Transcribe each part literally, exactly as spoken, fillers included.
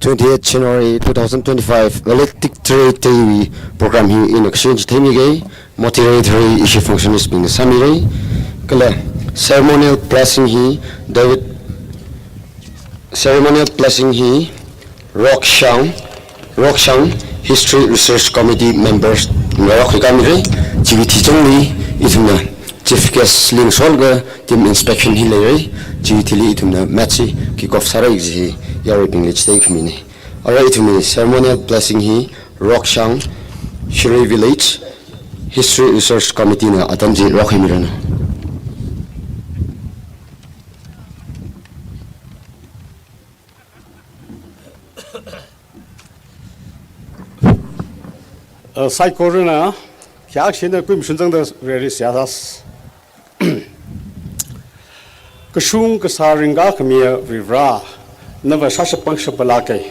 twenty-eight January two thousand twenty-five valedictory day wui program hi ina kashin chitheimige, moderator hi ishi functionist bingna sāmire. Kala ceremonial blessing hi David, ceremonial blessing hi Rokshang, Rokshang History Research Committee members na rokhi kamire. Chiwui thili ithumna chief guest li ngasoka team inspection hi leire. Chiwui thili ithumna match hi kick off sāra kaji hi yaruibingli chithei khamine. Ara ithumwui ceremonial blessing hi Rokshang Shirui Village History Research Committee na atam chi rokhimiranu. Uh, saikorana, kayākha shina kuimashan zangda rere siyasas. Kashung kasā ringkakhamiya Varivara, nava shāshapang shapalāke.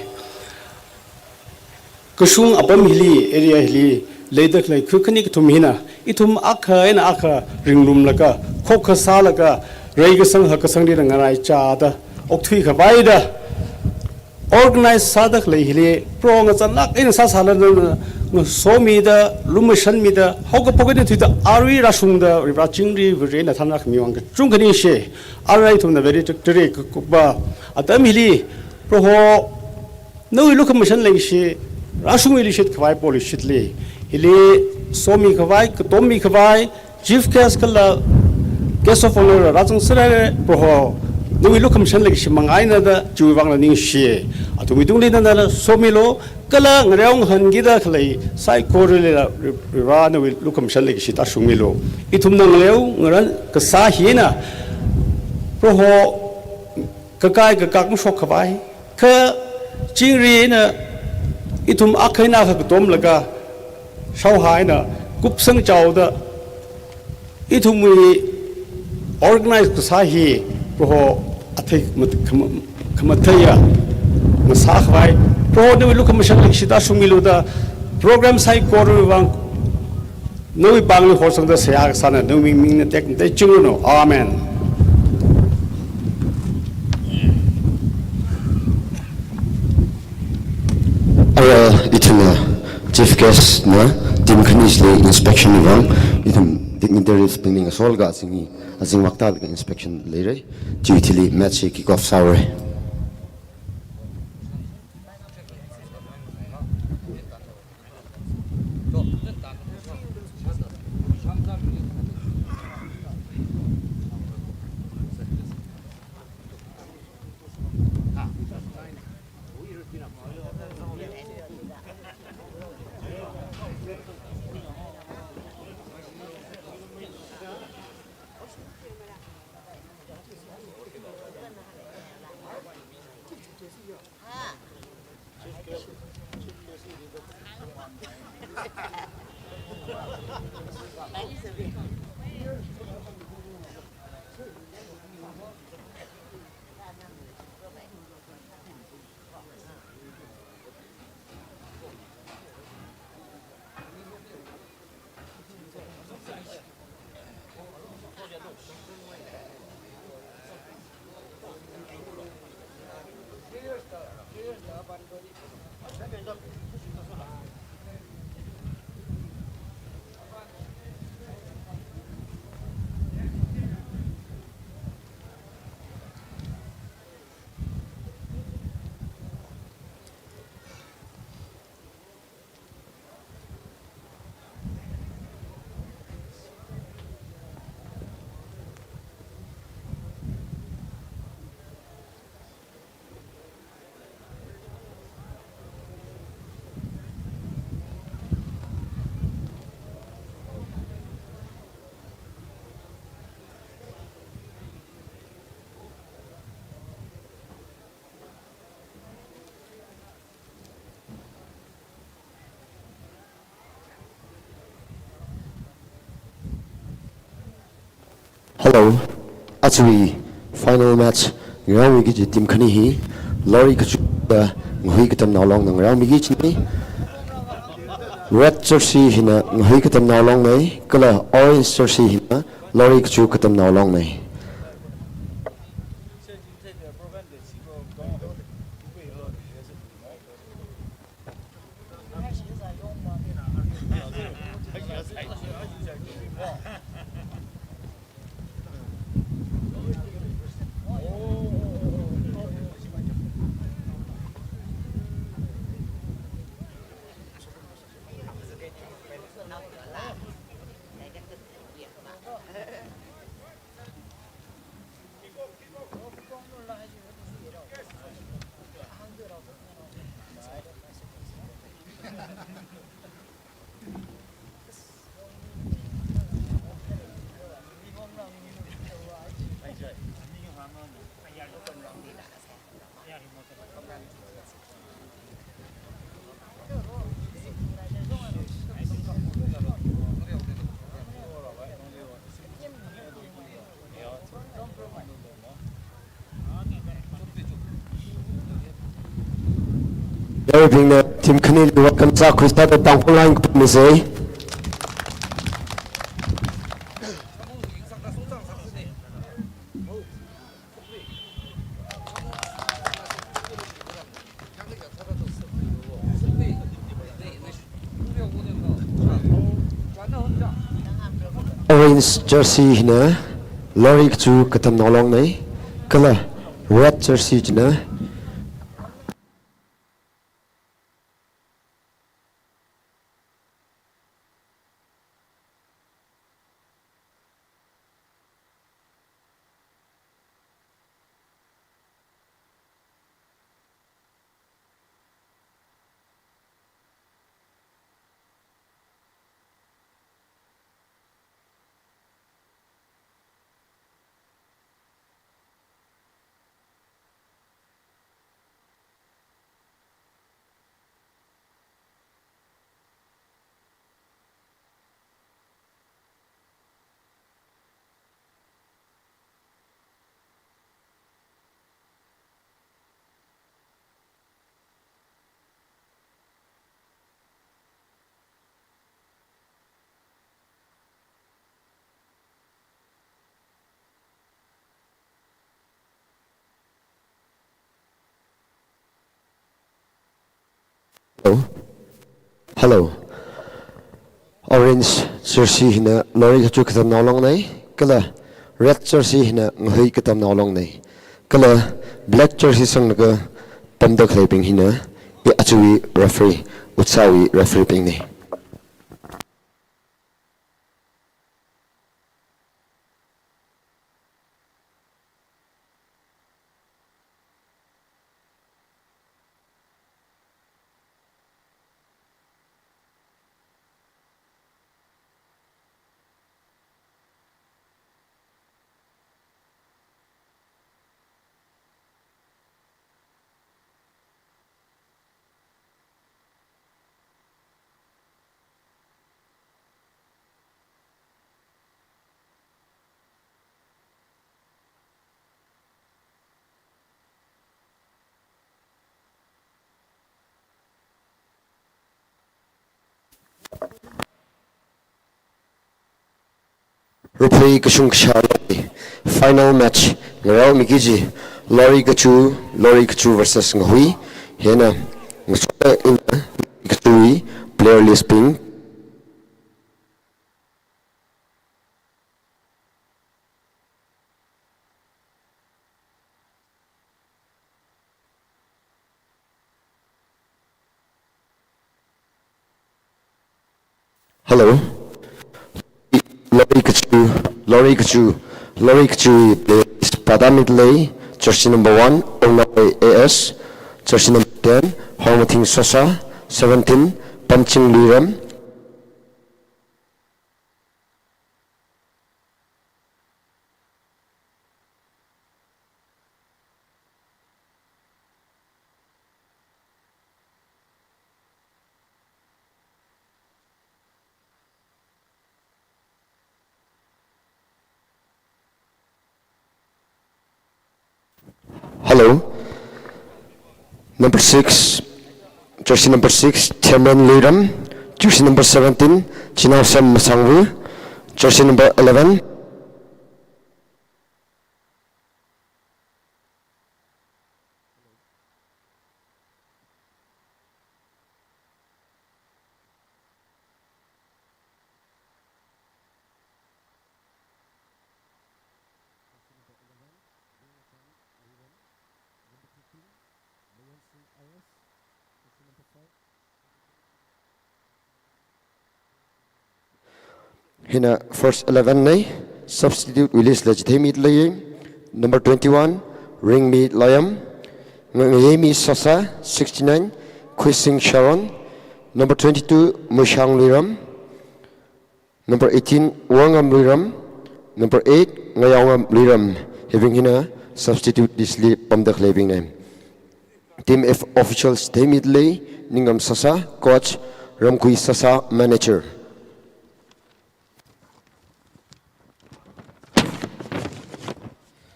Kashung apam hili, area hili, leida khalei khu khani kathum hina, ithum akha eina akha ringrumlaga, khokkha sālaga, reikasang hakkasang lila ngaraichada, okthui khavaida, organize sāda khalei hili, Proho ngazanlāk eina sāsālala nana, ngasomida, lumashanmida, haokaphok eina thuida, arui rāshungda, Varivara chingri, Varena thanrākhami vang kachungkha ningshi, ara ithumna valedictory kakup atam hili, Proho, nawui lukhamashan leikashi, rāshungluishit khavai poluishitli, hili somi khavai, katommi khavai, chief guest kala guest of honour rāzangserhaira, Proho, nawui lukhamashan leikashi manga eina da chiwui vangla ningshi. Athumwui tungli nana somilu, kala ngareo ngahānkida khalei saikoralila Varivara nawui lukhamashan leikashi tāshungmilu. Ithumna ngaleo ngaran kasā hina, Proho, kakai kakak mashok khavai, kha chingri eina ithum akha eina akha katomlaga, shaohai eina kupsang chaoda, ithumwui organize kasā hi Proho athei mat-, khama-, khamatheiya ngasā khavai, Proho nawui lukhamashan leikashi tāshungmilu da, program saikorawui vang nawui pāngli horsangda seihā kasāna, nawui ming mingna tekmatei chingranu. Amen. Ara ithumna chief guest na team khani chili inspection vang, ithum dignitaries bingli ngasoka azing hi, azingvak tālaga inspection leire. Chiwui thili match hi kick off sāhaore. Hello. Ajawui final match ngarānmiki kaji team khani hi Lori Kachu da Ngahui Katamnao Long na ngarānmiki kajina. Red jersey hina Ngahui Katamnao Long na, kala orange jersey hina Lori Kachu Katamnao Long na. Yarui bingna team khanili welcome sākhuisāda Tangkhul line kapam misei. Orange jersey hina Lorikachu Katamnao Longnei, kala red jersey china Hello. Hello. Orange jersey hina Lorikachu Katamnao Longnei, kala red jersey hina Ngahui Katamnao Longnei, kala black jersey sanglaga pamda khaleibing hina i achuwui referee, Utsawui referee bingna. Ruphui kashung kashāli final match ngarao miki ji, Lorikachu, Lorikachu versus Ngahui. Hina ngasoda ina Lorikachuwui player list bing. Hello. Lorikachu, Lorikachu, Lorikachu player list pāda midalei, jersey number one, Ongnawoi A S, jersey number ten, Hormathing Sosa, seventeen, Pamching Luiram. Hello. Number six, jersey number six, Chairman Luiram. Jersey number seventeen, Chinaosem Masangvu. Jersey number eleven. Hina first eleven nei, substitute wui list la chitheimida leiya. Number twenty-one, Ringmi Layam. Nga-, Ngayemi Sasa, sixty-nine, Khuising Sharon. Number twenty-two, Muishang Luiram. Number eighteen, Wangam Luiram. Number eight, Ngayongam Luiram. Hibing hina substitute list li pamda khaleibing nei. Team F officials theimida lei, Ningam Sasa, coach, Ramkui Sasa, manager.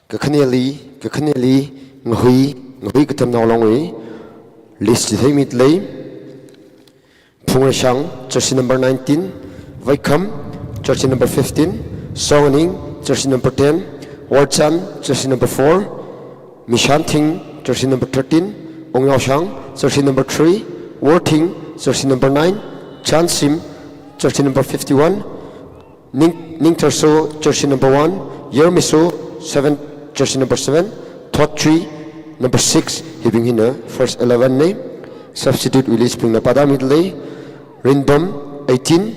Kakhaneli, kakhaneli, Ngahui, Ngahui Katamnao Longwui list chitheimida lei. Phungreshang, jersey number nineteen, Vaikham, jersey number fifteen, Songaning, jersey number ten, Warchan, jersey number four, Mishanthing, jersey number thirteen, Ungyaoshang, jersey number three, Worthing, jersey number nine, Chansim, jersey number fifty-one, Ning, Ningtharso, jersey number one, Yermiso, seven, jersey number seven, Thotchui, number six, hibing hina first eleven nei, substitute wui list bingna pādamida lei, Rindom, eighteen,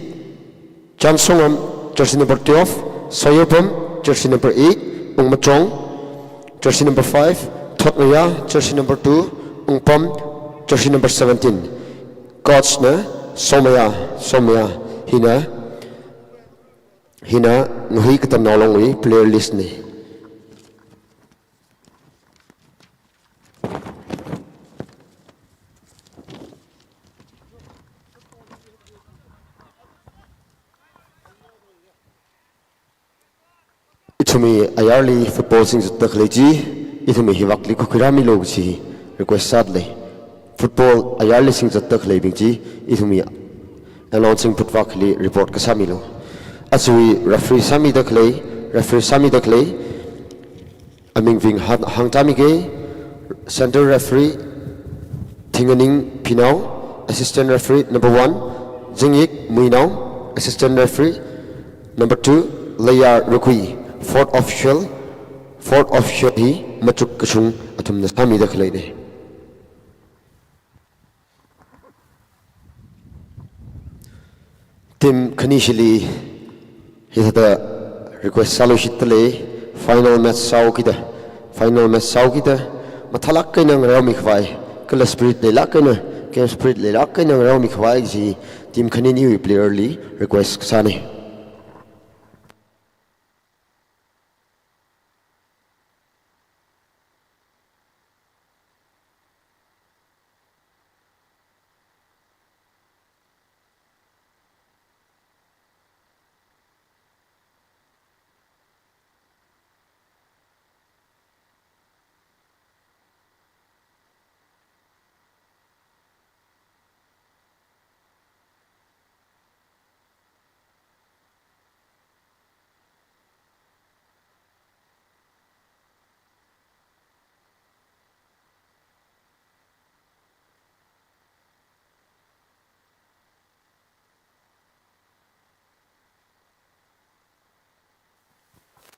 Chansongam, jersey number twelve, Soyopam, jersey number eight, Ungmachong, jersey number five, Thotngaya, jersey number two, Ungpam, jersey number seventeen. Coach na Somaya, Somaya, hina, hina Ngahui Katamnao Longwui player list nei. Ithumwui ayarli football singzatda khalei chi, ithumwui hivakli khuikhuirāmilu kaji request sāda lei. Football ayarli singzatda khaleibing chi, ithumwui announcing booth vākhali report kasāmilu. Ajawui referee sāmida khalei, referee sāmida khalei, amingving hāng, hāngtāmige, center referee, Thinganing Phinao, assistant referee number one, Zingik Muinao, assistant referee number two, Leiyar Rukui, fourth official, fourth official hi Machuk Kashung athumna sāmida khalei nei. Team khanishili hithāda request sāluishitda lei, final match sāhaokida, final match sāhaokida, mathālāk eina ngaraomi khavai, kala spirit leilāk eina, game spirit leilāk eina ngaraomi khavai kaji team khaniniwui player li request kasā nei.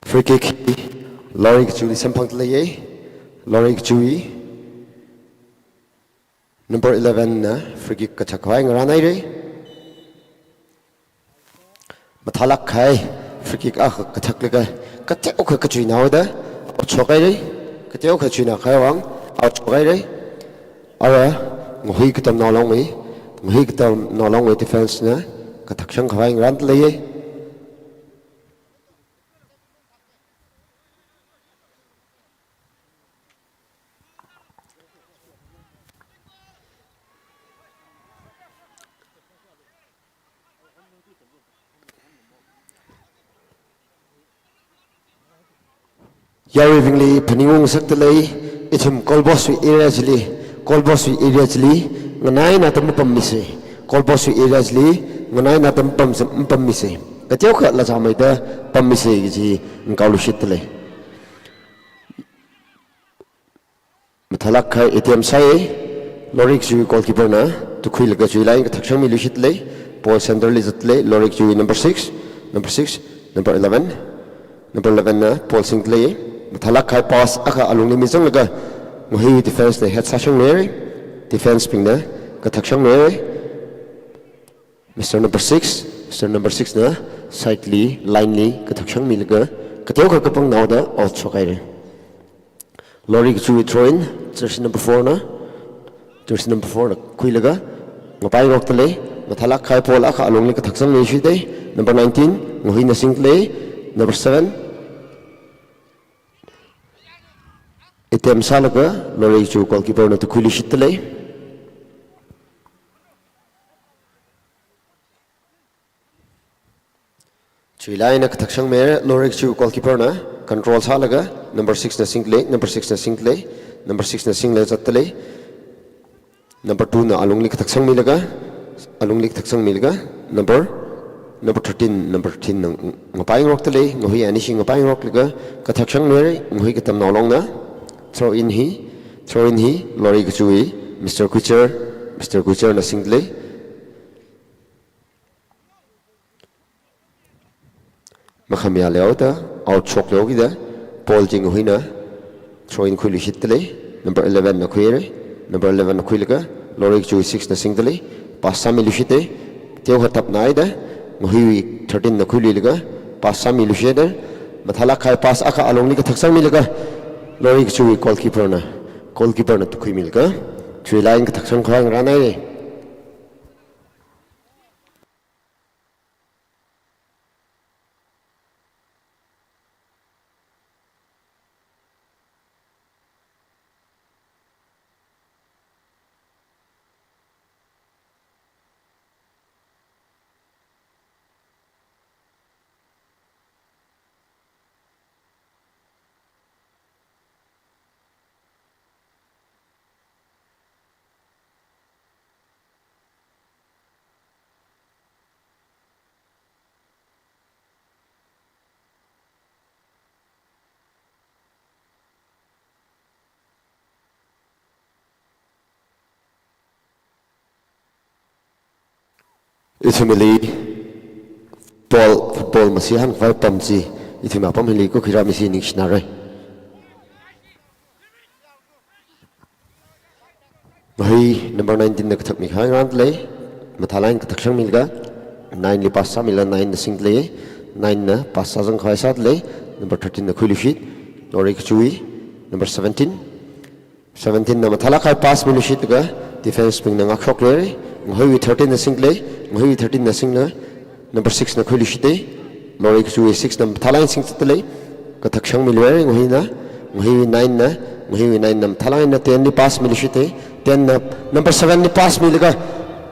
Free kick, Lorei Kachui samphangda leiya. Lorei Kachui, number eleven na free kick kathak khavai ngarānhaira. Mathālāk kahai free kick akha kathaklaga, kateokha kachuinaoda, out shokhaira. Kateokha chuina kahai vang, out shokhaira. Ara, Ngahui Katamnao Longwui, Ngahui Katamnao Longwui defense na kathak shang khavai ngarānda leiya. Yaruibingli phaningung ngasakda lei, ithum goal post wui area chili, goal post wui area chili, nganaina tam pammisei, goal post wui area chili, nganaina tam pam, pammisei. Kateokha lachāmeida pammisei kaji ngakaoluishitda lei. Mathālāk kahai attempt sāya, Lorei Kachui goalkeeper na, tukhuilaga chuilai kathak shangmiluishitda lei, ball center li zatda lei, Lorei Kachui number six, number six, number eleven, number eleven na ball singda lei, mathālāk kahai pass akha alungli mizanglaga, Ngahui defense na head sāshangluira, defense bingna kathak shangluira, Mister number six, Mister number six na side li, line li kathak shangmilaga, kateokha kapangnaoda out shokhaira. Lorry kachiwui throw in, jersey number four na, jersey number four na khuilaga, ngapai ngarokdalei, mathālāk kahai ball akha alungli kathak shangmishitei, number nineteen, Ngahuina singdalei, number seven, attempt sālaga, Lorry kachiwui goalkeeper na tukhuiluishitdalei. Chiwui eina kathak shangmira, Lorry kachiwui goalkeeper na control sālaga, number six na singdalei, number six na singdalei, number six na singlaga zatdalei. Number two na alungli kathak shangmilaga, alungli kathak shangmilaga, number, number thirteen, number thirteen na ngapai ngarokdalei, Ngahui anishi ngapai ngaroklaga, kathak shangmira, Ngahui katamnao longna, throw in hi, throw in hi, Lorry kachiwui, Mister Kuichar, Mister Kuichar na singdalei. Makhamayā leoda, out shokleokida, ball chi Ngahuina, throw in khuiluishitdalei, number eleven na khuira, number eleven na khuilaga, Lorry kachiwui six na singdalei, pass sāmiluishitei, teokha tapnaida, Ngahuiwui thirteen na khuiluilaga, pass sāmiluishitei, mathālāk kahai pass akha alungli kathak shangmilaga, Lorry kachiwui goalkeeper na, goalkeeper na tukhuimilaga, chiwui eina kathak shangkhavai ngarānhaira. Ithumli ball, football masi hāngkhavai apam chi, ithumwui apam hili kukhuirāmi chi ningshinara. Ngahui number nineteen na kathakmi khavai ngarāndalei, mathālāk eina kathak shangmilaga, nine li pass sāmilaga nine na singdalei, nine na pass sāzangkhavai sādalei, number thirteen na khuiluishit, Lorry kachiwui, number seventeen, seventeen na mathālāk kahai pass miluishitlaga, defence bingna ngākshokluira, Ngahuiwui thirteen na singdalei, Ngahuiwui thirteen na singlaga, number six na khuiluishitei, Lorry kachiwui six na mathālāk eina singzatdalei, kathak shangmiluira, Ngahuina, Ngahuiwui nine na, Ngahuiwui nine na mathālāk eina ten li pass miluishitei, ten na number seven li pass milaga,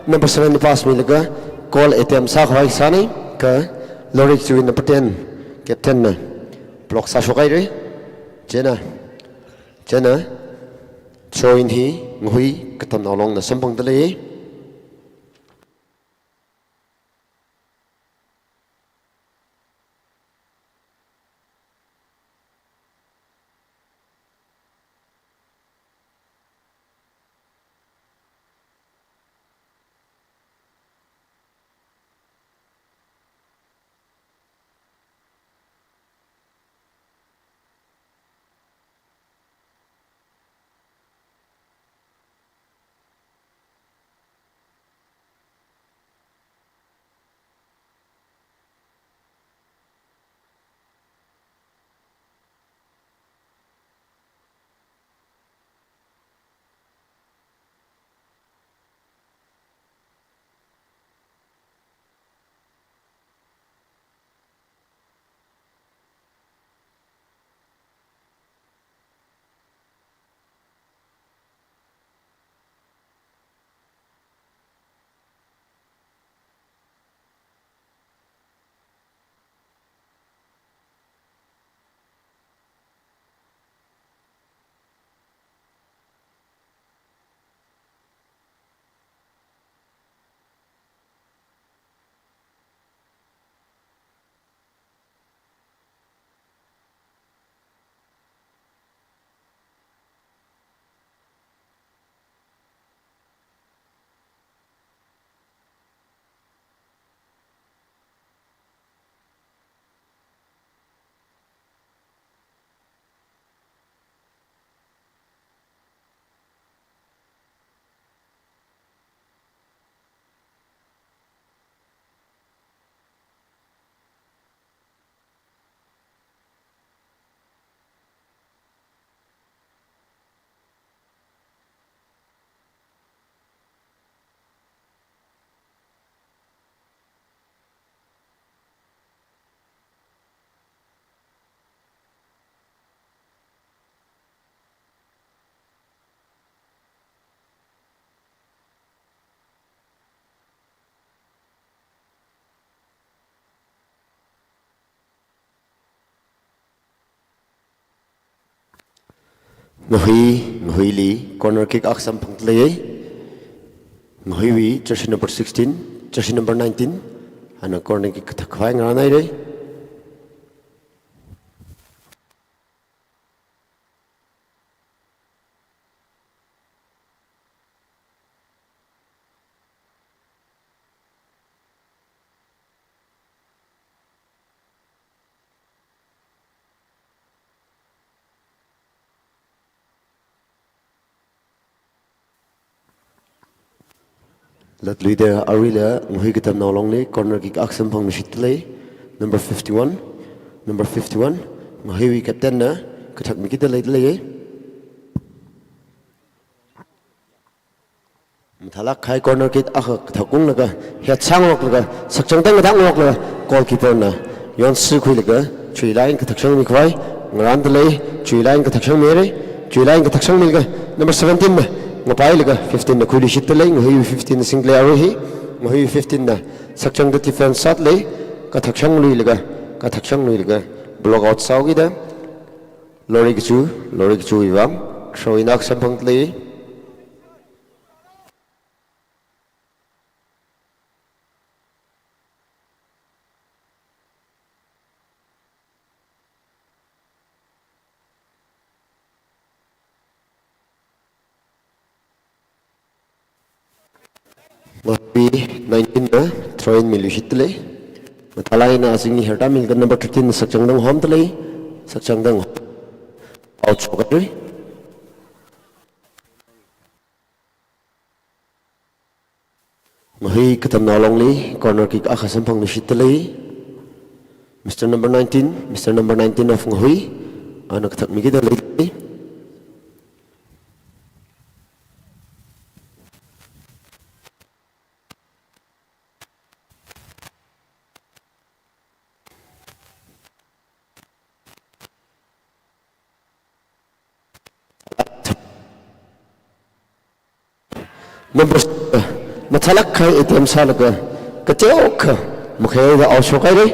number seven li pass milaga, goal attempt sākhavai sānei, kha Lorry kachiwui number ten, captain na block sāshokhaira, chieina, chieina, throw in hi Ngahui katamnao longna samphangdalei. Ngahui, Ngahuili corner kick akha samphangda lei. Ngahuiwui jersey number sixteen, jersey number nineteen, ana corner kick kathak khavai ngarānhaira. Latluida aruila Ngahui Katamnao Longli corner kick akha samphangluishitda lei. Number fifty-one, number fifty-one, Ngahuiwui captain na kathak mikida leida lei. Mathālāk kahai corner kick akha kathak unglaga, hetsang loklaga, sakchangdang kathak loklaga, goalkeeper na yonsi khuilaga, chui line kathak shangmi khavai ngarānda lei. Chui line kathak shangmira. Chui line kathak shangmilaga, number seventeen na ngapailaga, fifteen na khuiluishitda lei. Ngahui fifteen na singda lei arui hi. Ngahui fifteen na sakchangda defense sāda lei. Kathak shangluilaga, kathak shangluilaga, block out sāhaokida. Lorikachu, Lorikachuwui vang throw in akha samphangda lei. Ngahui nineteen na throw in miluishitda lei. Mathālāk eina azingli herda milaga number thirteen na sakchangdang homda lei. Sakchangdang out shokhaira. Ngahui Katamnao Longli corner kick akha samphangluishitda lei. Mister number nineteen, Mister number nineteen of Ngahui, ana kathak mikida lei. Number, mathālāk kahai attempt sālaga, kateokha makhaida out shokhaira.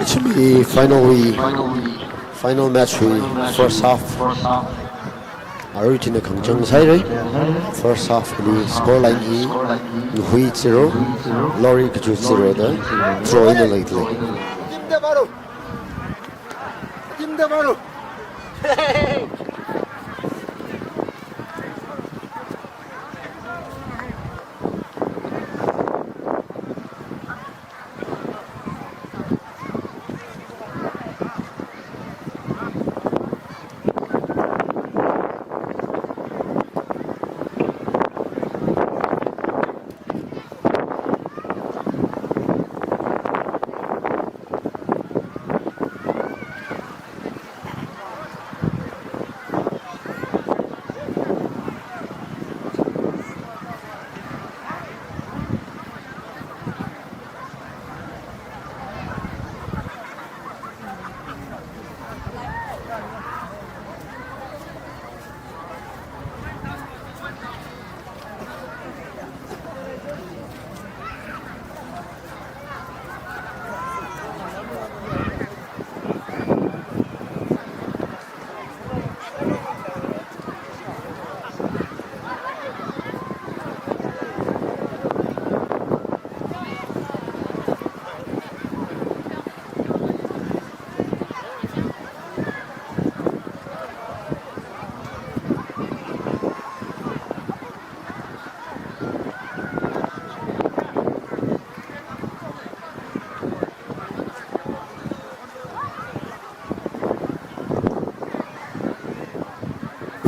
Chili final wui, final match wui first half. Arui thina khangachang sāhaira. First half li score line hi Nghui zero, Lori Kaju zero da draw eina leidalei.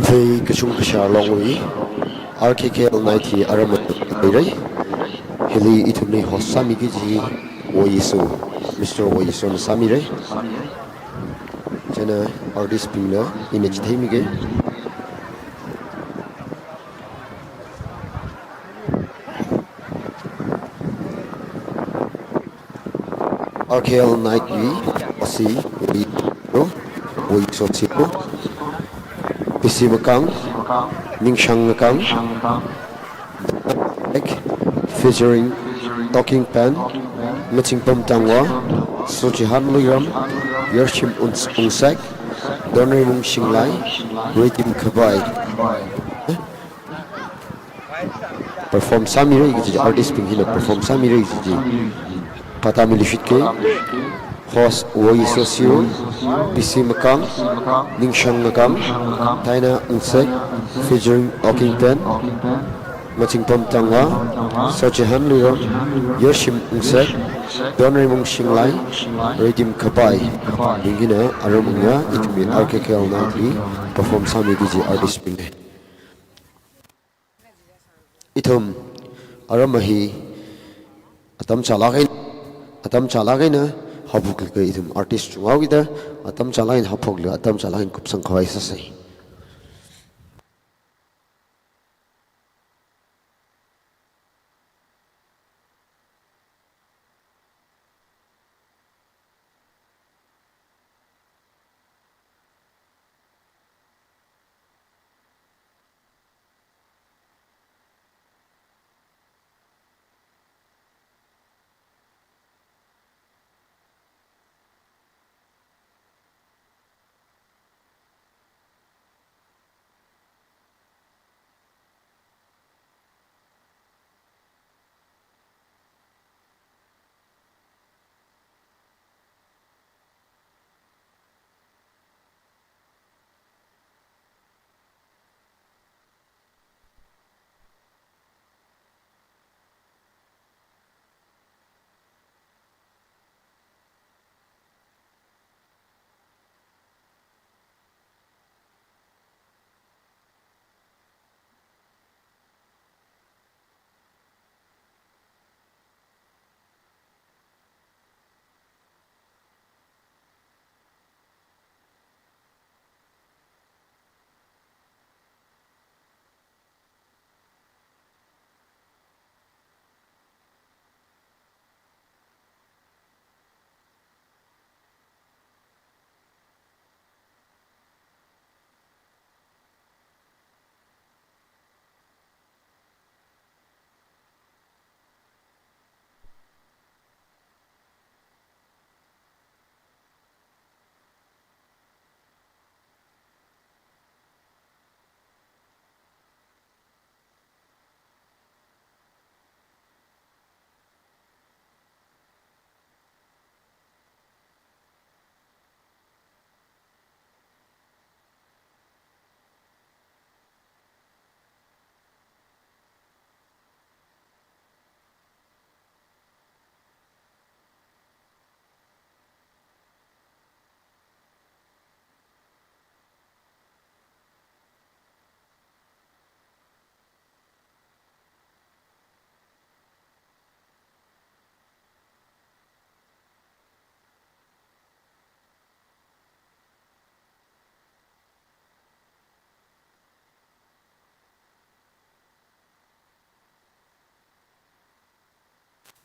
Phei kachung kashar longwui R K K L Knight hi aram leira. Hili ithumli host sāmiki kaji Woyiso, Mister Woyisona sāmira. Chieina artist bingla ina chitheimiga. R K L Knight wui, asi, Woyiso, Woyiso zero, P C Makang, Ningshang Ngakang, featuring Talking Pen, Ngachingpam Tangwa, Sochihan Luiram, Yershim Uns-, Ungsek, Donreimung Shinglai, Redim Khabai. Perform sāmira kaji, artist bing hina perform sāmira kaji pāta miluishitka. Host Woyiso zero, P C Makang, Ningshang Ngakang, Taina Ungsek, featuring Talking Pen, Ngachingpam Tangwa, Sochihan Luiram, Yershim Ungsek, Donreimung Shinglai, Redim Khabai. Bing hina aram ungya ithumwui R K K L Knight li perform sāmi kaji artist bingna. Ithum aram hi atam chālāk eina, atam chālāk eina haophoklaga ithum artist chungwui da atam chālāk eina haophoklaga atam chālāk eina kupsang khavai sāsa.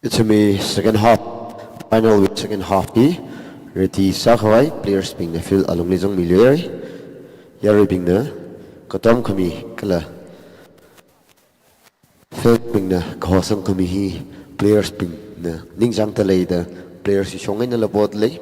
Ithumwui second half, final wui second half hi ready sākhavai players bingna field alungli zangmiluirai. Yaruibingna katom khami kala fan bingna kahosang khami hi players bingna ningchāngda leida players hi shong eina labotlei.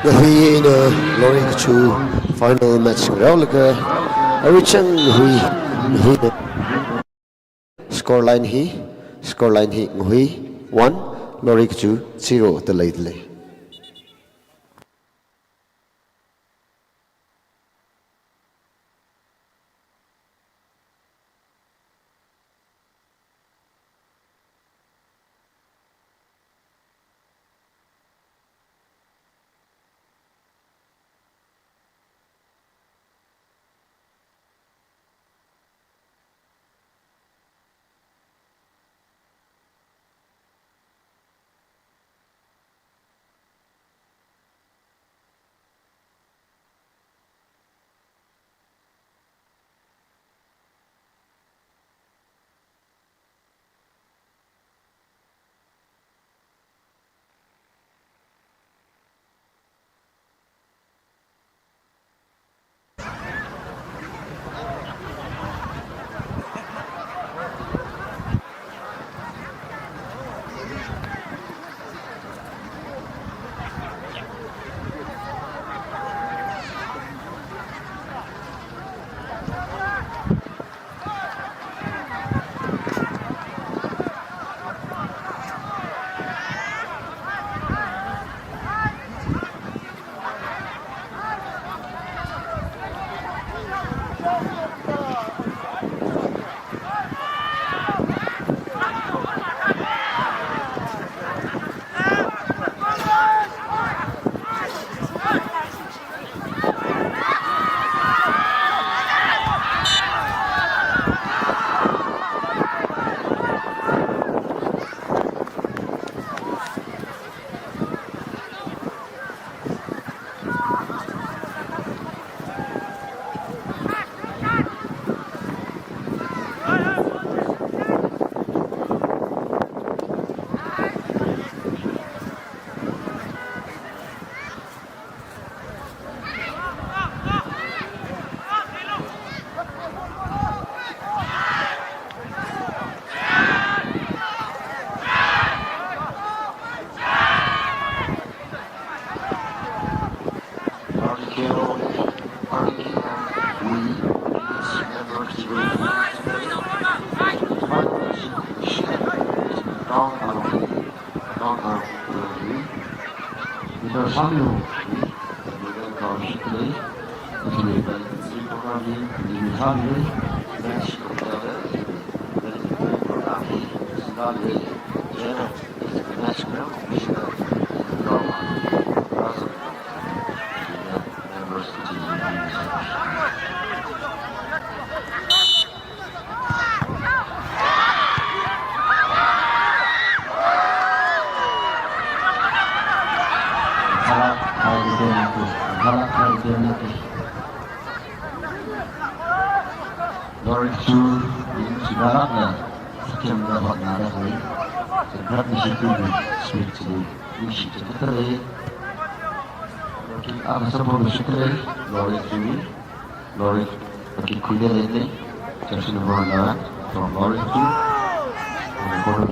Ngahui eina Lorei kachu final match ngaraolaga, aruichang Ngahui, Ngahui. Score line hi, score line hi Ngahui one, Lorei kachu zero da leidalei. Lorei kachu, ningshi ngarākla, sakhemda hotnada khalei, changkhat ningshi tui, spirit chili, ningshi changkhat khalei. Lorei, ah, support ningshi khalei, Lorei kachu, Lorei, okay, khuida leilei, jersey number nine, from Lorei kachu. From the corner.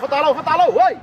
Fatalo, fatalo, hoi!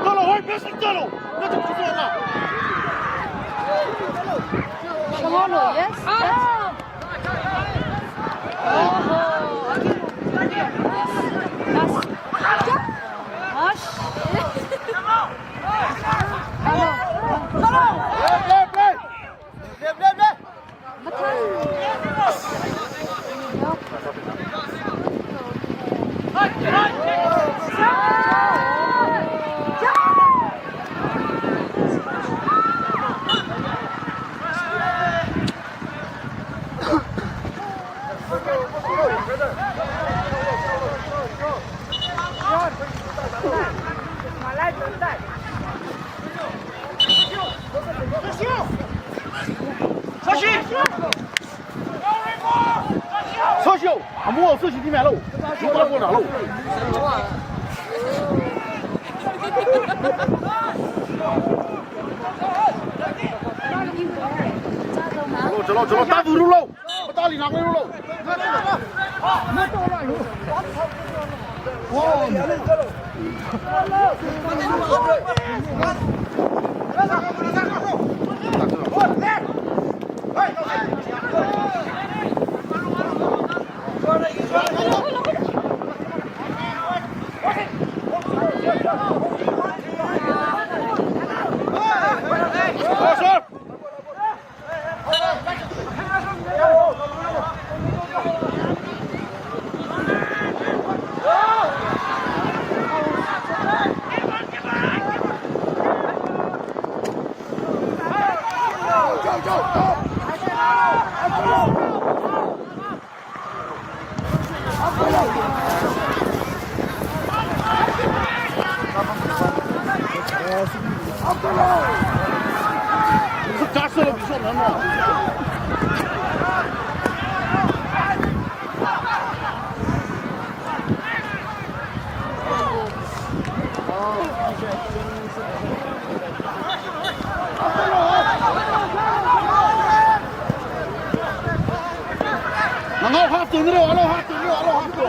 Chalo, hoi, basic chalo. Chalo, yes, yes. Soshiyo, amu soshiyo di melo. Soshiyo di melo. Chalo, chalo, chalo, ta duru lo. Patali nak lo. Nangau half to niro, alo half to niro, alo half to.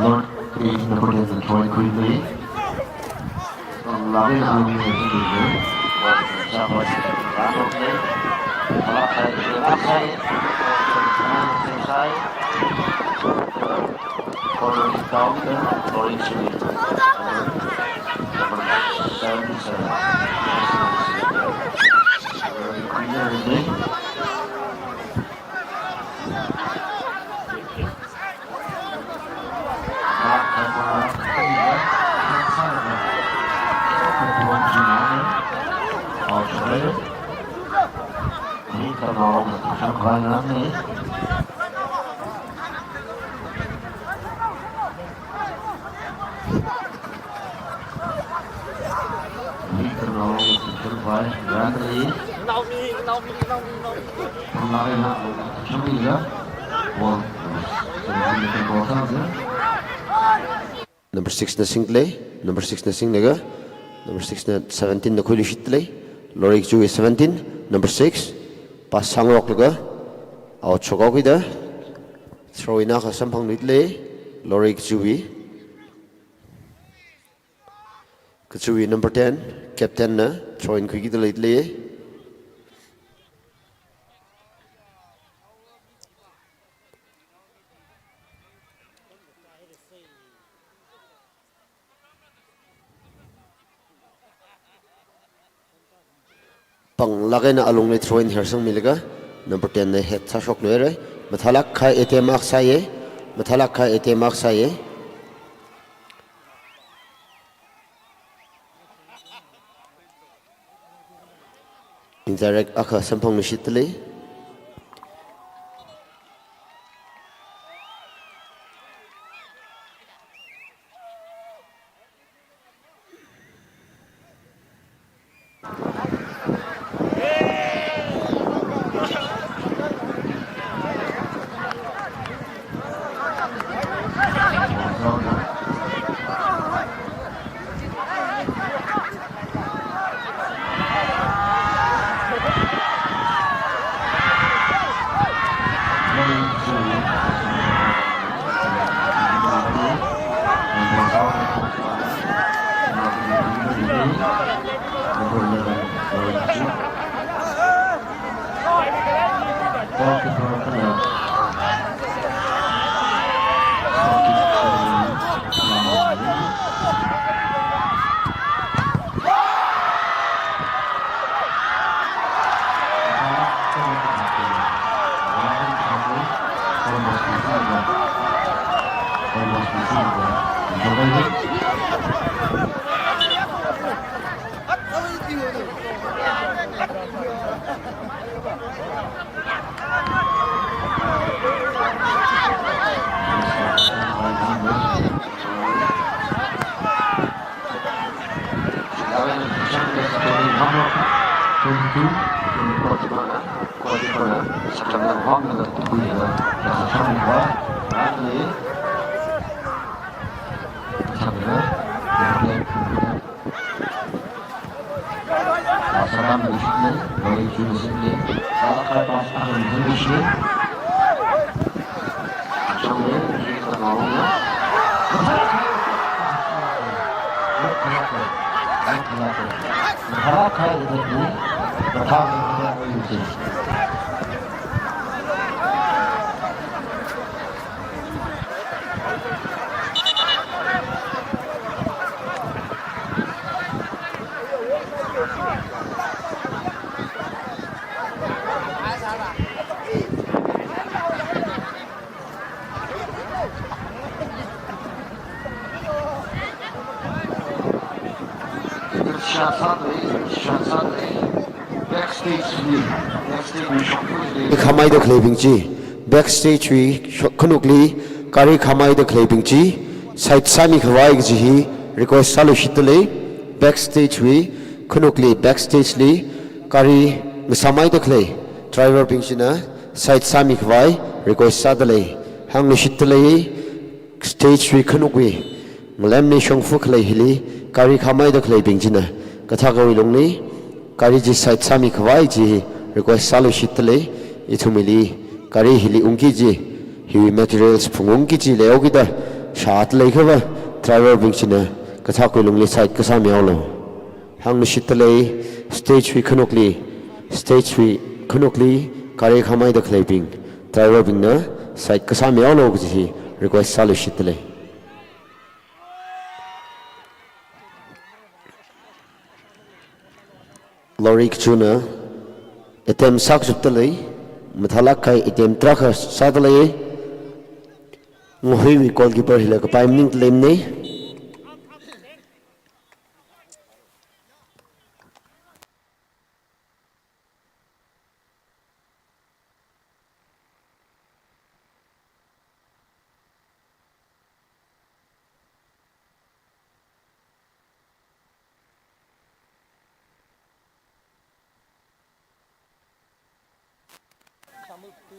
Lord, please, number ten, the Troy Quinley. Lavin Army, Corner kick out, Lawrence Smith. Number seventy-seven. Number six na singkle, number six na singlaga. Number six na seventeen na khuiluishitda lei. Lorikachuwui seventeen, number six. Pass sāngaroklaga out shokhaokida throw-in akha samphangluida lei. Lorikachuwui. Kachuwui number ten, captain na throw-in khuikida leida lei. Panglāk eina alungli throw-in hersangmilaga number ten na head sāshokluihaira. Mathālāk kahai attempt akha sāya. Mathālāk kahai attempt akha sāya. Indirect akha samphangluishitda lei. Khamai da khaleibing chi, backstage wui shok-, khanukli gari khamai da khaleibing chi side sāmi khavai kaji hi request sāluishitda lei. Backstage wui khanukli backstage li gari ngasāmai da khalei driver bing china side sāmi khavai request sāda lei. Hāngluishitda lei, stage wui khanukwui ngalemli shongfa khalei hili gari khamai da khaleibing china kathākawui lungli gari chi side sāmi khavai chi request sāluishitda lei. Ithumwuili gari hili ungki kaji, hiwui materials phungungki kaji leihaokida shāda leikhava driver bing china kathākawui lungli side kasāmi haolu. Hāngluishitda lei, stage wui khanukli, stage wui khanukli gari khamai da khaleibing driver bingna side kasāmi haolu kaji hi request sāluishitda lei. Lorikachuna attempt sākachupda lei, mathālāk kahai attempt tarākha sāda lei. Ngahuiwui goalkeeper hila kapai maningda leimana.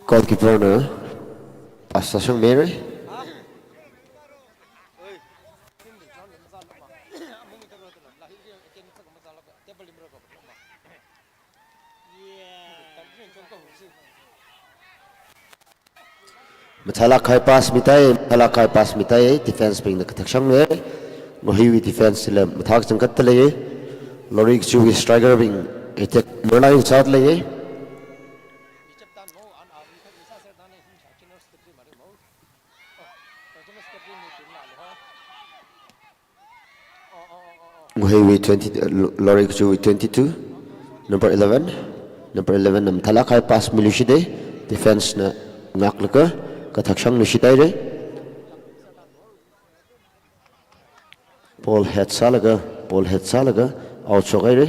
Goalkeeper na pass sāsangmihaira. Mathālāk kahai pass mitai, mathālāk kahai pass mitai, defense bingna kathak shangluiya. Ngahuiwui defense chila mathā kachangkhatta lei. Lorikachuwui striker bing attack marline sāda lei. Ngahuiwui twenty, uh, Lo-, Lorikachuwui twenty-two, number eleven, number eleven na mathālāk kahai pass miluishitda, defense na ngaklaga kathak shangluishit haira. Ball head sālaga, ball head sālaga, out shok haira.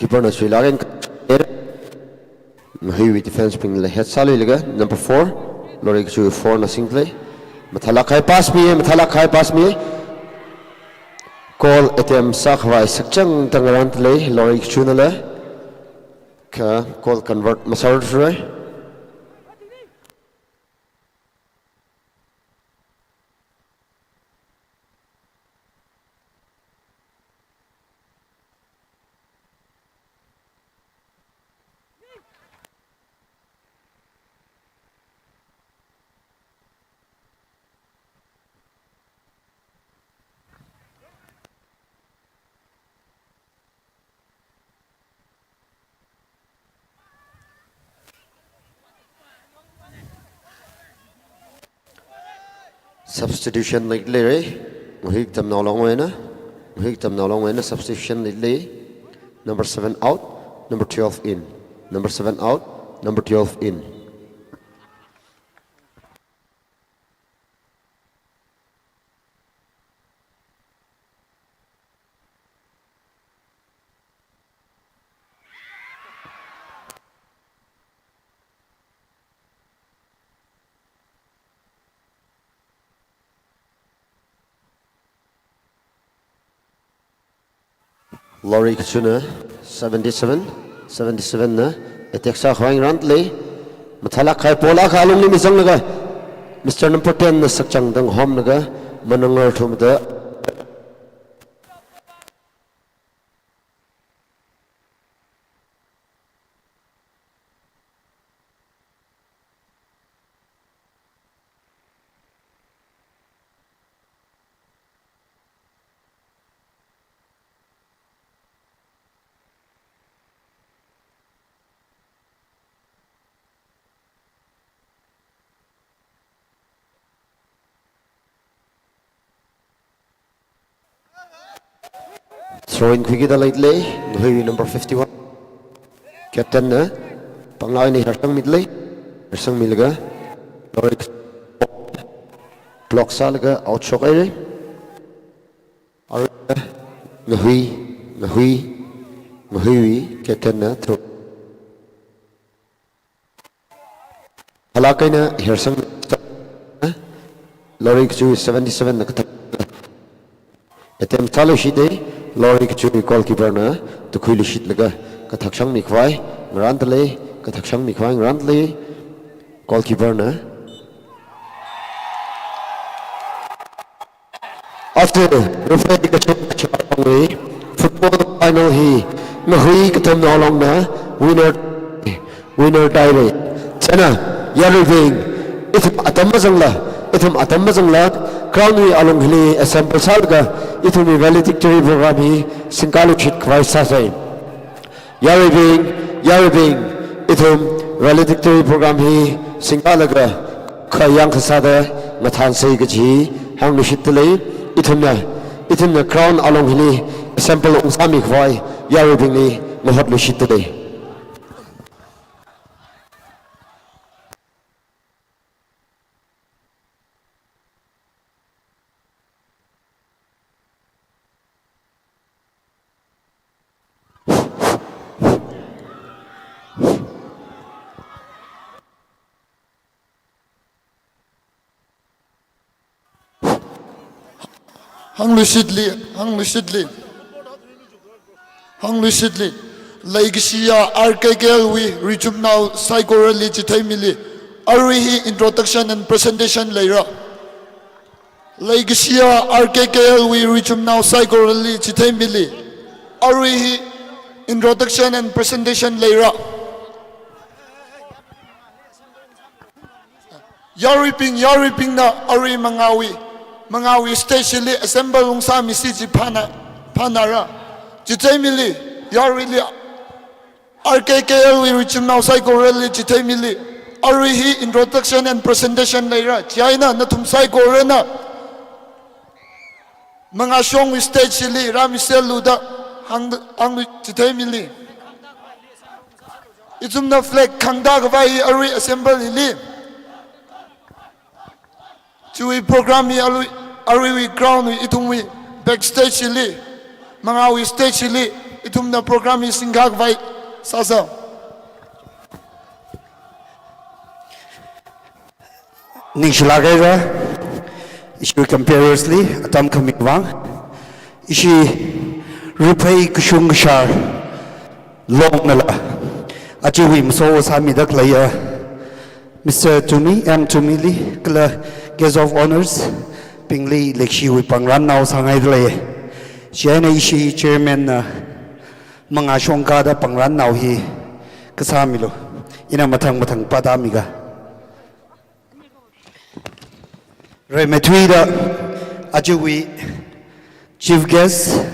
Keeper na suilāk eina kair. Ngahuiwui defense bingla head sāluilaga, number four, Lorikachuwui four na singda lei. Mathālāk kahai pass mi, mathālāk kahai pass mi. Goal attempt sākhavai sakchangda ngarānda lei, Lorikachunala. Kha goal convert masāra. Substitution leida leira. Ngahui Katamnao Longwui eina, Ngahui Katamnao Longwui eina substitution leida lei. Number seven out, number twelve in. Number seven out, number twelve in. Lorikachuna seventy-seven, seventy-seven na attack sākhavai ngarānda lei. Mathālāk kahai ball akha alungli mizanglaga, Mister number ten na sakchangda ngahomlaga, manangarthumda. Throw in khuikida leida lei, Ngahuiwui number fifty-one. Captain na panglāk eina hersangmida lei, hersangmilaga, Lorik block sālaga out shok haira. Arui Ngahui, Ngahui, Ngahuiwui captain na throw. Mathālāk eina hersang, Lorikachu seventy-seven na kathak. Attempt sāluishitda, Lorikachu goalkeeper na tukhuiluishitlaga kathak shangmikhavai ngarānda lei, kathak shangmikhavai ngarānda lei, goalkeeper na. After referee kashung kashung wui football final hi Ngahui Katamnao Longna winner, winner taira. China yaruibing, ithum atam mazangla, ithum atam mazangla, ground wui alung hili assemble sālaga, ithumwui valedictory program hi singkaluishitkhavai sāsei. Yaruibing, yaruibing, ithum valedictory program hi singkalaga, kha yangkasāda ngathansei kaji hāngluishitda lei, ithumna, ithumna ground alung hili assemble ungsāmikhavai yaruibingli ngahotluishitda lei. Hāngluishitli, hāngluishitli. Hāngluishitli. Leikashiya R K K L wui richumnao saikorali chitheimili. Arui hi introduction and presentation leira. Leikashiya R K K L wui richumnao saikorali chitheimili. Arui hi introduction and presentation leira. Yaruibing, yaruibingna arui mangāwui, mangāwui stage li assemble ungsāmisi chi phāna, phānara. Chitheimili, yaruili R K K L wui richumnao saikorali chitheimili. Arui hi introduction and presentation leira. Chieina nathum saikorana mangāshongwui stage li rāmiserlu da hāng, hānglu chitheimili. Ithumna flag khangda khavai hi arui assembly li. Chiwui program hi arui, aruiwui ground wui ithumwui backstage li, mangāwui stage li, ithumna program hi singkhavai sāsa. Ningshilāk haira, ishi comparers li, atam khami vang, ishi ruphei kashung kashar longnala, ajawui maso sāmida khaleiya, Mister Tumi, M Tumi li, kala Guest of Honours bingli leishi pangran nao sāngaida lei. Chieina ishi chairman na mangāshong kada pangran nao hi kasā milu. Ina mathang mathang pāda miga. Rimeithuida ajawui Chief Guest,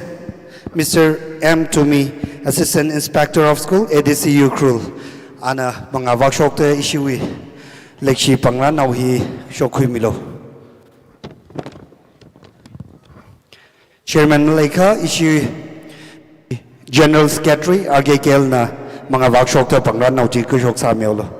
Mister M Tumi, Assistant Inspector of School, A D C Ukhrul, ana mangā vākashokta ishiwui leishi pangran nao hi shokkhui milu. Chairman maleikha ishi General Secretary R K K L na mangā vākashokta pangran nao chi kashok sāmilu.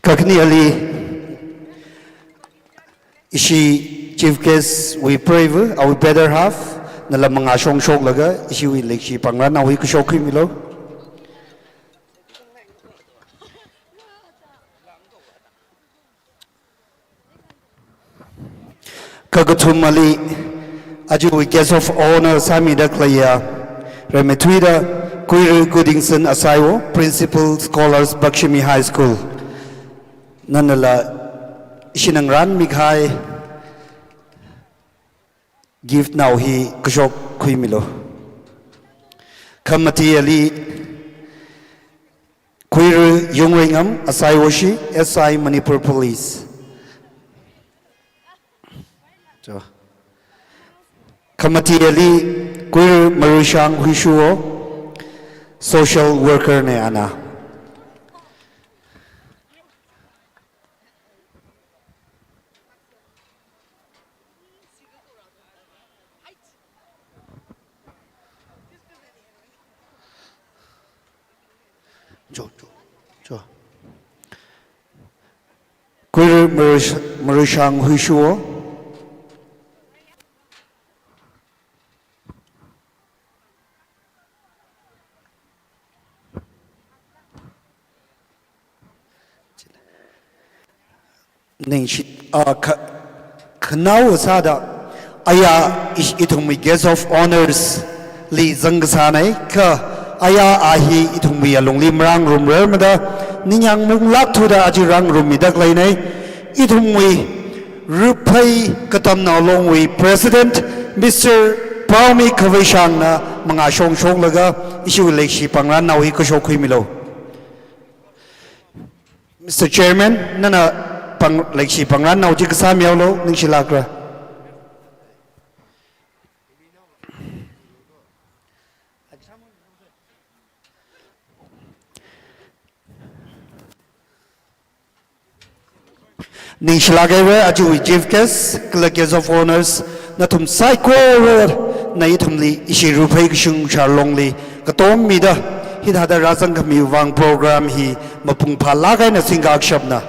Kakhane ali ishi Chief Guest wui preiva, awui better half, nala mangāshong shoklaga ishiwui leishi pangran nao hi kashokkhui milu. Kakathum ali, ajawui Guest of Honour sāmida khaleiya, rimeithuida Kuiru Goodingson Asaiwo, Principal Scholars Bakshimi High School. Nanala ishi ngarān mikahai gift nao hi kashokkhui milu. Khamati ali, Kuiru Yungreingam Asaiwoshi, S I Manipur Police. Cho. Khamati ali Kuiru Maruishang Huishuwo, social worker ne ana. Cho, cho, cho. Kuiru Maruish-, Maruishang Huishuwo. Ningshi, ah, kha-, khanao sāda, aya ish-, ithumwui Guest of Honours li zangkasānei, kha aya a hi ithumwui alungli marāngarumrar mada, ningyāng munglāk thuda aja rāngarummida khaleinei, ithumwui Ruphei Katamnao Longwui President, Mister Paomi Khaveishangna mangāshong shoklaga ishiwui leishi pangran nao hi kashokkhui milu. Mister Chairman, nana pang-, leishi pangran nao chi kasā mihaolu, ningshilākra. Ningshilāk haira, ajawui Chief Guest, kala Guest of Honours, nathum saikorana ithumli ishi Ruphei Kashung Sharlongli katom mida, hithāda rāzangkhami vang program hi mapung phālāk eina singkakshapna,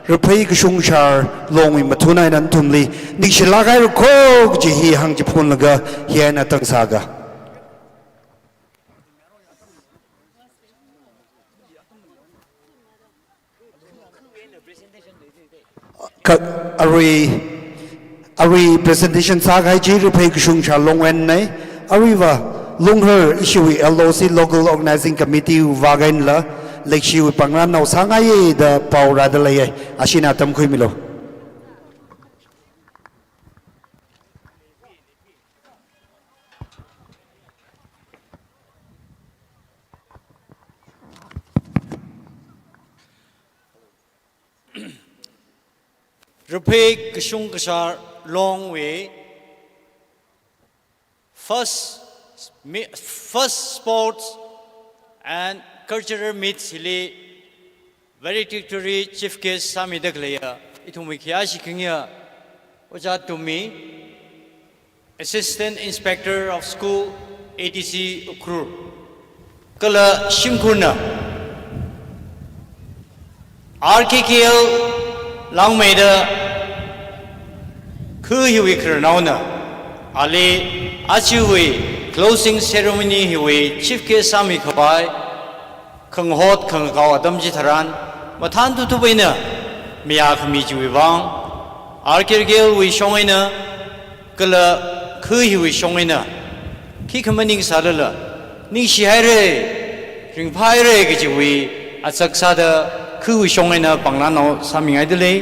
Raphei Kashungshar Longwui mathun eina nathumli ningshilāk haira kho kaji hi hāngchiphunlaga hi eina tang sāga. Kha arui, arui presentation sākahai chi Raphei Kashungshar Longwui einei. Aruiva Lunghar ishiwui L O C Local Organizing Committee wui vang einala, leishiwui pangran nao sāngaiya da pao rāda leiya. Ashina tamkhuimilu. Raphei Kashungkashar Longwui first mi-, first sports and cultural meets hili valedictory chief guest sāmida khaleiya ithumwui khayāshi khayā Ojā Tumi, Assistant Inspector of School, A D C Ukhrul, kala shimkhurna R K K L langmeida khu hiwui khararnaona, ali achiwui closing ceremony hiwui chief guest sāmikhavai khangahot khangakao atam chitharan mathān tuthup eina mayākhami chiwui vang R K K L wui shong eina kala khu hiwui shong eina khikha maningsālala, ningshihaira, ringphāhaira kajiwui atsak sāda khuwui shong eina pangran nao sāmingaida lei.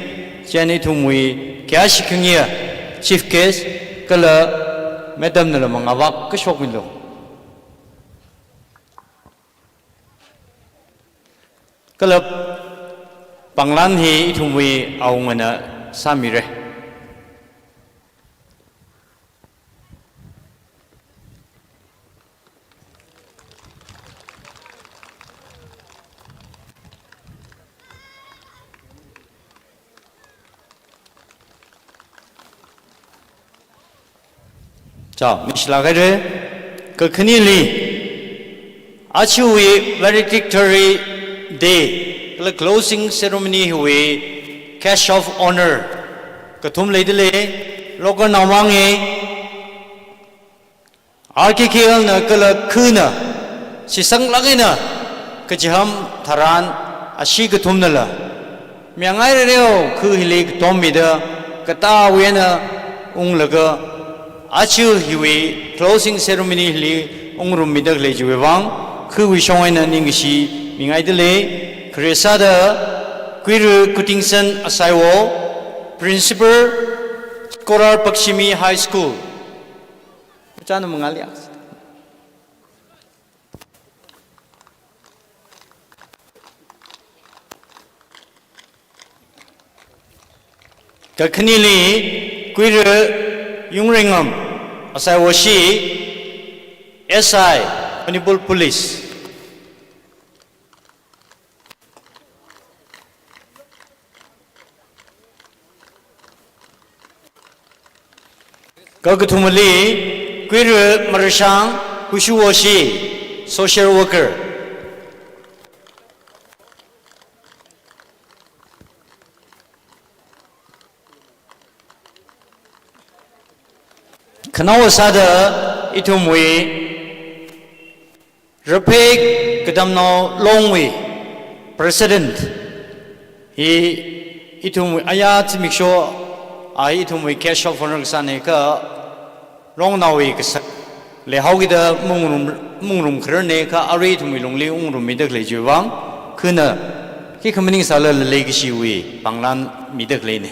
Chieina ithumwui khayāshi khayā chief guest kala madam nala mangāvak kashokmilu. Kala pangran hi ithumwui awungana sāmira. Chao, ningshilāk haira. Kakhaneli, achiwui valedictory day kala closing ceremony hiwui guest of honour kathum leida lei. Local naomang hi R K K L na kala khuna shisanglāk eina kachiham tharan ashi kathumnala, miyangai rereo khu hili katommida katā awui eina unglaga achi hiwui closing ceremony hili ungrummida khalei chiwui vang khuwui shong eina ningkashi mingaida lei. Khare sāda Kuiru Kutingsan Asaiwo, Principal, Scholar Pakshimi High School. Chāna mangāli. Kakhaneli Kuiru Yungringam Asaiwoshi, S I, Manipur Police. Kakathumali Kuiru Marashang Kushuwoshi, social worker. Khanaowa sāda ithumwui Raphei Katamnao Longwui President hi ithumwui aya zimiksho a ithumwui guest of honour kasāna kha Longnaowui kasak leihaokida maungrum, maungrum khararna kha arui ithumwui lungli ungrummida khalei chiwui vang khuna khikha maningsālala leikashiwui pangran mida khaleina.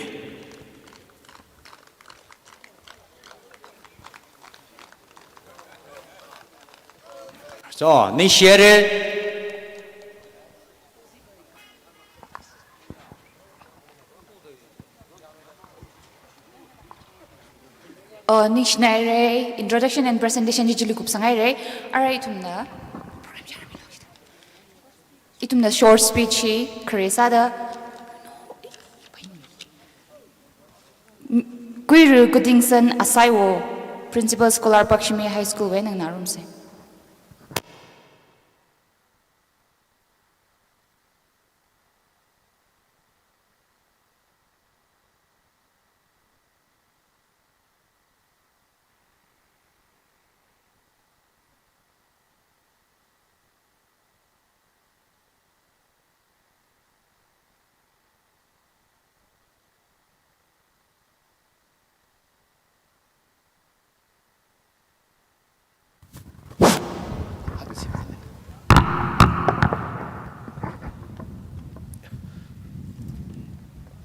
So, ningshihaira. Uh, ningshinaira, introduction and presentation chi chili kupsanghaira. Arui ithumna ithumna short speech hi khare sāda Kuiru Kutingsan Asaiwo, Principal, Scholar Pakshimi High School wui eina nganārumsa.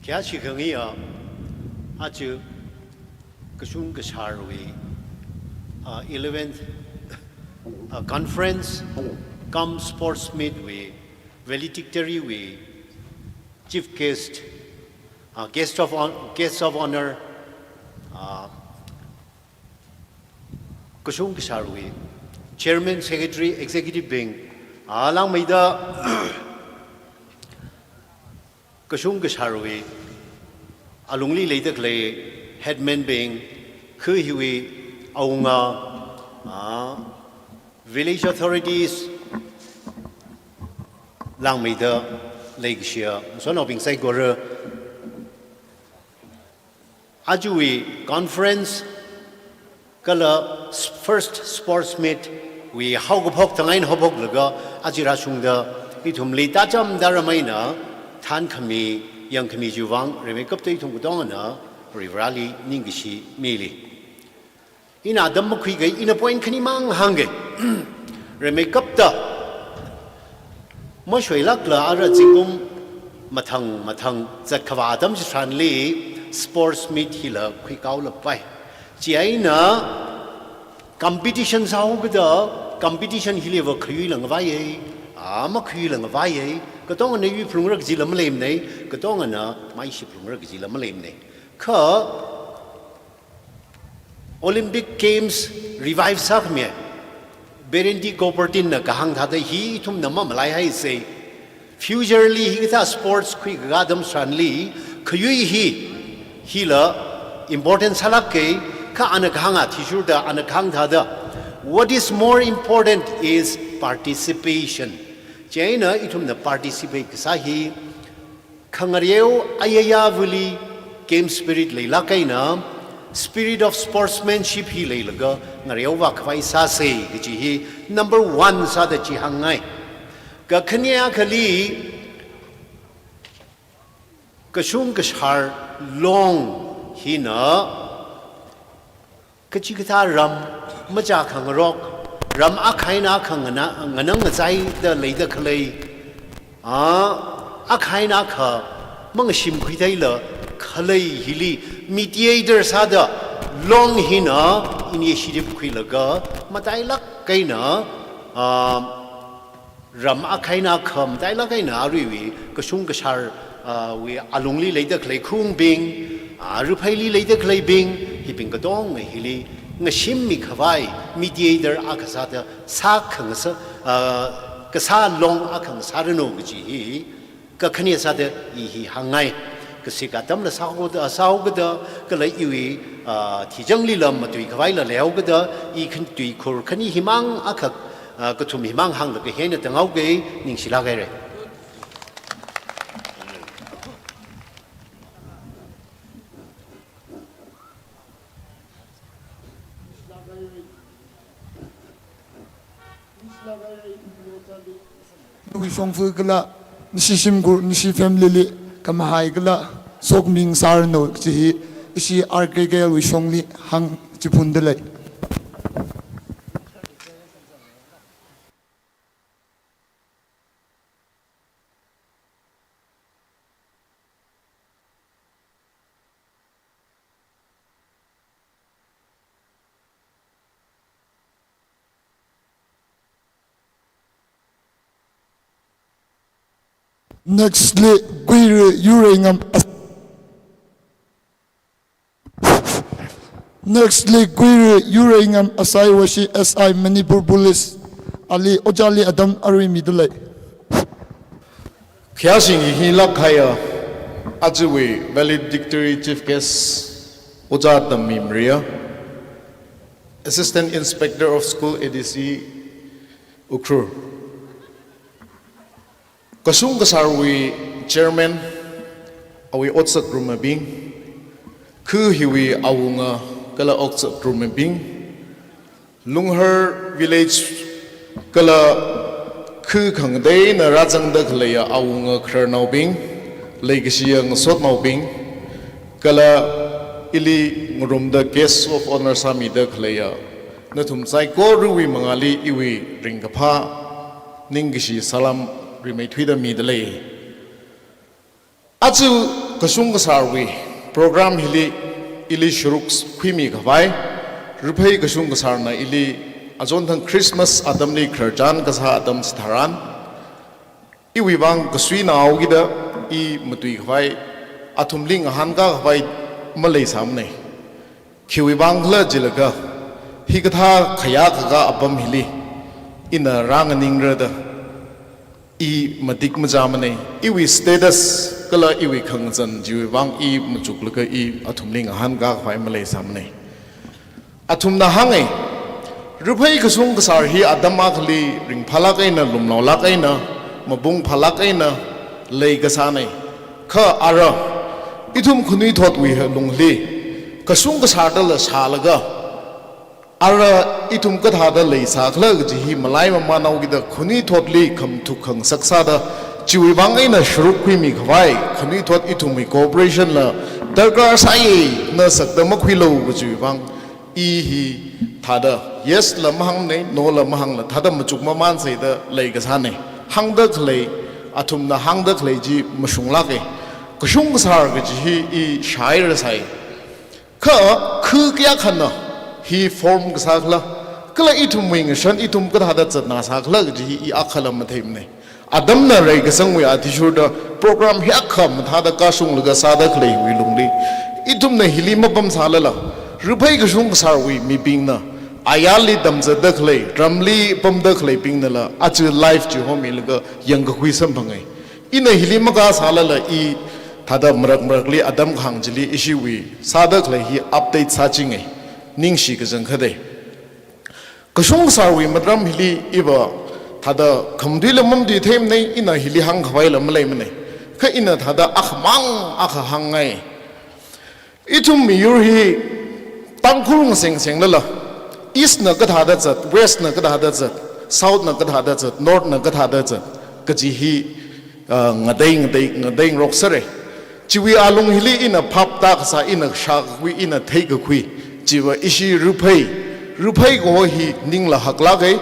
Khayāshi khangayi, ah, aja kashung kasharwui, ah, eleventh, ah, conference cum sports meet wui valedictory wui chief guest, ah, guest of hon-, guest of honor, ah, kashung kasharwui chairman, secretary, executive bing, ah, langmeida kashung kasharwui alungli leida khalei headman bing, kha hiwui awunga, ah, village authorities, langmeida leikashiya ngasotnaobing saikora, ajawui conference kala s-, first sports meet wui haokaphok thang eina haophoklaga aja rāshungda ithumli tāchamda rāmeina thānkhami, yangkhami chiwui vang rimeikapta ithum katongana Varivarāli ningkashi mili. Ina atam makhuikei, ina point khanimang hāngkei. Rimeikapta mashoilākla ara zingkum mathang mathang zatkhavā atam chitharanli sports meet hila khuikaolapai. Chieina competition sāhaokida, competition hiliva khayuila ngavaiya, ah, makhayuila ngavaiya, katongana yuiphalungra kajila maleimanei, katongana maishiphalungra kajila maleimanei. Kha Olympic Games revive sākhami, Berendt Coubertin na kahāng thāda hi ithumna mamalaihai sei. Future li hikathā sports khuikakā atam chitharanli khayui hi, hila important sālākkei, kha ana kahāng athishurda, ana kahāng thāda, "What is more important is participation." Chieina ithumna participate kasā hi, khangareo ayayāvali game spirit leilāk eina, spirit of sportsmanship hi leilaga ngareovā khavai sāsei kaji hi number one sāda chi hāngngai. Kakhane akhali, kashung kashar long hina kachikathā ram machā khangarok, ram akha eina akha ngana-, nganang ngachaida leida khalei, ah, akha eina akha mangashimkhui theila khalei hili mediator sāda long hina initiative khuilaga matailāk eina, ah, ram akha eina akha matailāk eina aruiwui kashung kashar, ah, wui alungli leida khalei khaungbing, ah, rupheili leida khaleibing, hibing katonga hili ngashimmi khavai mediator akha sāda sākhangasa, ah, kasā long akha ngasāranu kaji hi kakhane sāda i hi hāngngai. Kasik atamla sāhaoda, sāhaokida, kala iwui, ah, thijanglila matui khavaila leihaokida, i khan tuikhur khani himang akha, ah, kathum himang hānglaga hieina tānghaokei, ningshilāk haira. Nawui shongfa kala nashi shimkhur, nashi family li khamahai kala sokhami ngasāranu kaji hi ishi R K K L wui shongli hāngchiphunda lei. Next li Guiri Yurengam as-, next li Guiri Yurengam Asaiwashi S I Manipur Police, ali ojāli atam arui mida lei. Khayāshi ngahilāk kahaiya, ajawui valedictory chief guest, Ojā Tammi Maria, Assistant Inspector of School, A D C, Ukhrul. Kashung kasharwui chairman, awui otsak rumabing, kha hiwui awunga kala otsak rumabing, Lunghar village kala kha khangateina rāzangda khaleiya awunga khararnaobing, leikashiya ngasotnaobing, kala ili ngarumda guest of honor sāmida khaleiya Nathum saikorawui mangāli iwui ringkaphā ningkashi salam rimeithuida midalei. Aja kashung kasārwui program hili ili sharuk khuimi khavai, Ruphei kashung kasārna ili achonthang Christmas atamli khararchan kasā atam chitharan, iwui vang kasuinaokida i matui khavai, athumli ngahānkā khavai maleisāmanei. Khiwui vang khala jilaga, hikathā khayā kaka apam hili ina rānganingra da i matik machāmanei. Iwui status kala iwui khangazan chiwui vang i machuklaga i athumli ngahānkā khavai maleisāmanei. Athumna hānga, Ruphei kashung kasār hi atam akhali ringphālāk eina, lumlaolāk eina, mapung phālāk eina leikasānei. Kha ara, ithum khanuithotwui lungli kashung kasārdala shālaga, ara ithum kathāda leisākhala kaji hi malaimamānaokida khanuithotli khamathukkhangasak sāda, chiwui vang eina sharuk khuimi khavai, khanuithot ithumwui cooperation la darkar sāi, na sakda makhuilu kajiwui vang, i hithāda yes la mahāngnei, no la mahāngla, thāda machuk mamānsei da leikasānei. Hāngda khalei, athumna hāngda khalei chi mashunglāka. Kashung kasār kaji hi i shāhairasai. Kha khu kayākhana hi form kasākhala, kala ithumwui ngashan ithum kathāda zatngasākhala kaji hi i akhala matheimanei. Atamna reikasangwui athishurda program hiyākha mathāda kashunglaga sāda khaleiwui lungli, ithumna hili mapamsālala, Ruphei kashung kasārwui mibingna, ayarli tamzatda khalei, ramli pamda khaleibingnala aja live chihomilaga yangkakhui samphanga. Ina hili makasālala i thāda marak marakli atam kahāng chili ishiwui sāda khalei hi update sāchinga. Ningshi kachangkhatei. Kashung kasārwui matram hili iva thāda khamatui lamam tui theimanei, ina hili hāngkhavaila maleimanei. Kha ina thāda akhamang akha hāngngai. Ithum miyur hi Tangkhul ngasengsenglala, East na kathāda zat, West na kathāda zat, South na kathāda zat, North na kathāda zat kaji hi, ah, ngatei ngatei ngateingarok sāra. Chiwui alung hili ina phap tākasā, ina shākakhui, ina theikakhui chiva ishi Ruphei, Ruphei kaho hi ningla haklāka,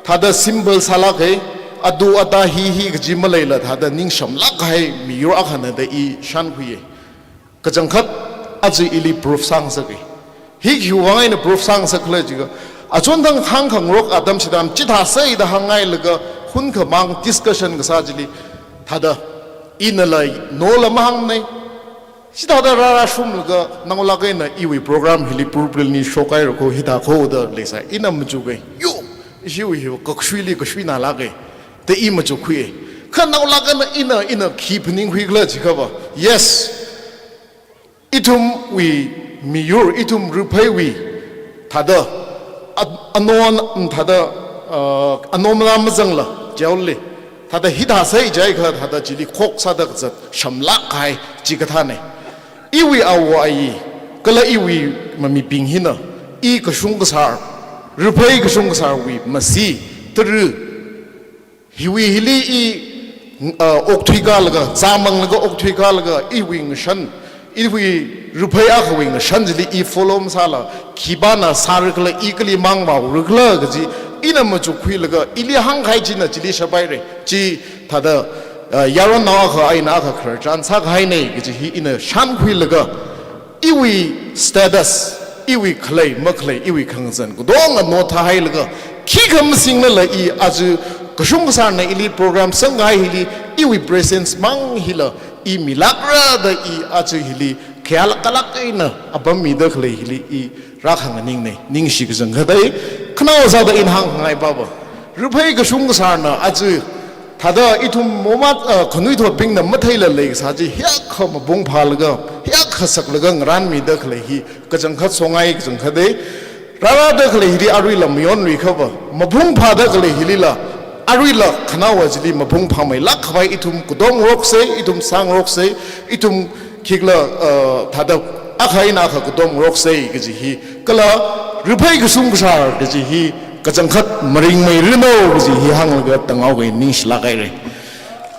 thāda simple sālāka, atu ata hi hi kaji maleila thāda ningshamlāk kahai miyur akhana da i shānkhuiya. Kachangkhat aja ili proof sāngasaka. Hi khiwui vang eina proof sāngasakhala jiakha, achonthang hāngkhangarok atam chitharan chithāsei da hāngngailaga hunkhamang discussion kasā chili thāda inala nola mahāngnei. Chithāda rārāshunglaga naolāk eina iwui program hili Purprilni shokhaira kho, hithā kho da leisai. Ina machuka. Yo, ishiwui hi kashuili kashuinalāka da i machukkhuiya. Kha naolāk eina ina, ina khi phaningkhuikhala jiakhava, yes, ithumwui miyur, ithum Rupheiwui thāda a-, anon, thāda, ah, anomla mazangla, jaoli thāda hithāsei jiakha thāda chili khoksāda kazat shamlāk kahai chikathānei. Iwui awo ayi kala iwui mamibing hina i kashung kasār, Ruphei kashung kasārwui masi, tara, hiwui hili i, ah, okthuikālaga, zāmanglaga okthuikālaga, iwui ngashan, iwui Ruphei akhawui ngashan chili i follow masāla, khipāna sārakhala, i kali mang vaorakhala kaji ina machukkhuilaga, ili hāngkahai china chili shaphaira. Chi thāda, ah, yaronnao akha eina akha khararchan sākahainei kaji hi ina shānkhuilaga, iwui status, iwui khalei makhalei, iwui khangazan katonga note thāhailaga, khikha masinglala i aja kashung kasārna ili program sangkahai hili, iwui presence mang hila i milākra da i aja hili khayālāk kalāk eina apam mida khalei hili i rākhanganingnei. Ningshi kachangkhatei. Khanao sāda ina hāngngai papa, Ruphei kashung kasārna aja thāda ithum momat, ah, khanuithotbingna matheila leikasā chi hiyākha mapung phālaga, hiyākha saklaga ngarānmida khalei hi kachangkhat songai kachangkhatei. Rārāda khalei hili aruila mayonluiakhava, mapung phāda khalei hilila aruila khanaowa chili mapung phāmeilāk khavai ithum katongaroksei, ithum sāngaroksei, ithum khikhala, ah, thāda akha eina akha katongaroksei kaji hi, kala Ruphei kashung kasār kaji hi kachangkhat maringmeiranu kaji hi hānglaga tanghaoga, ningshilāk haira.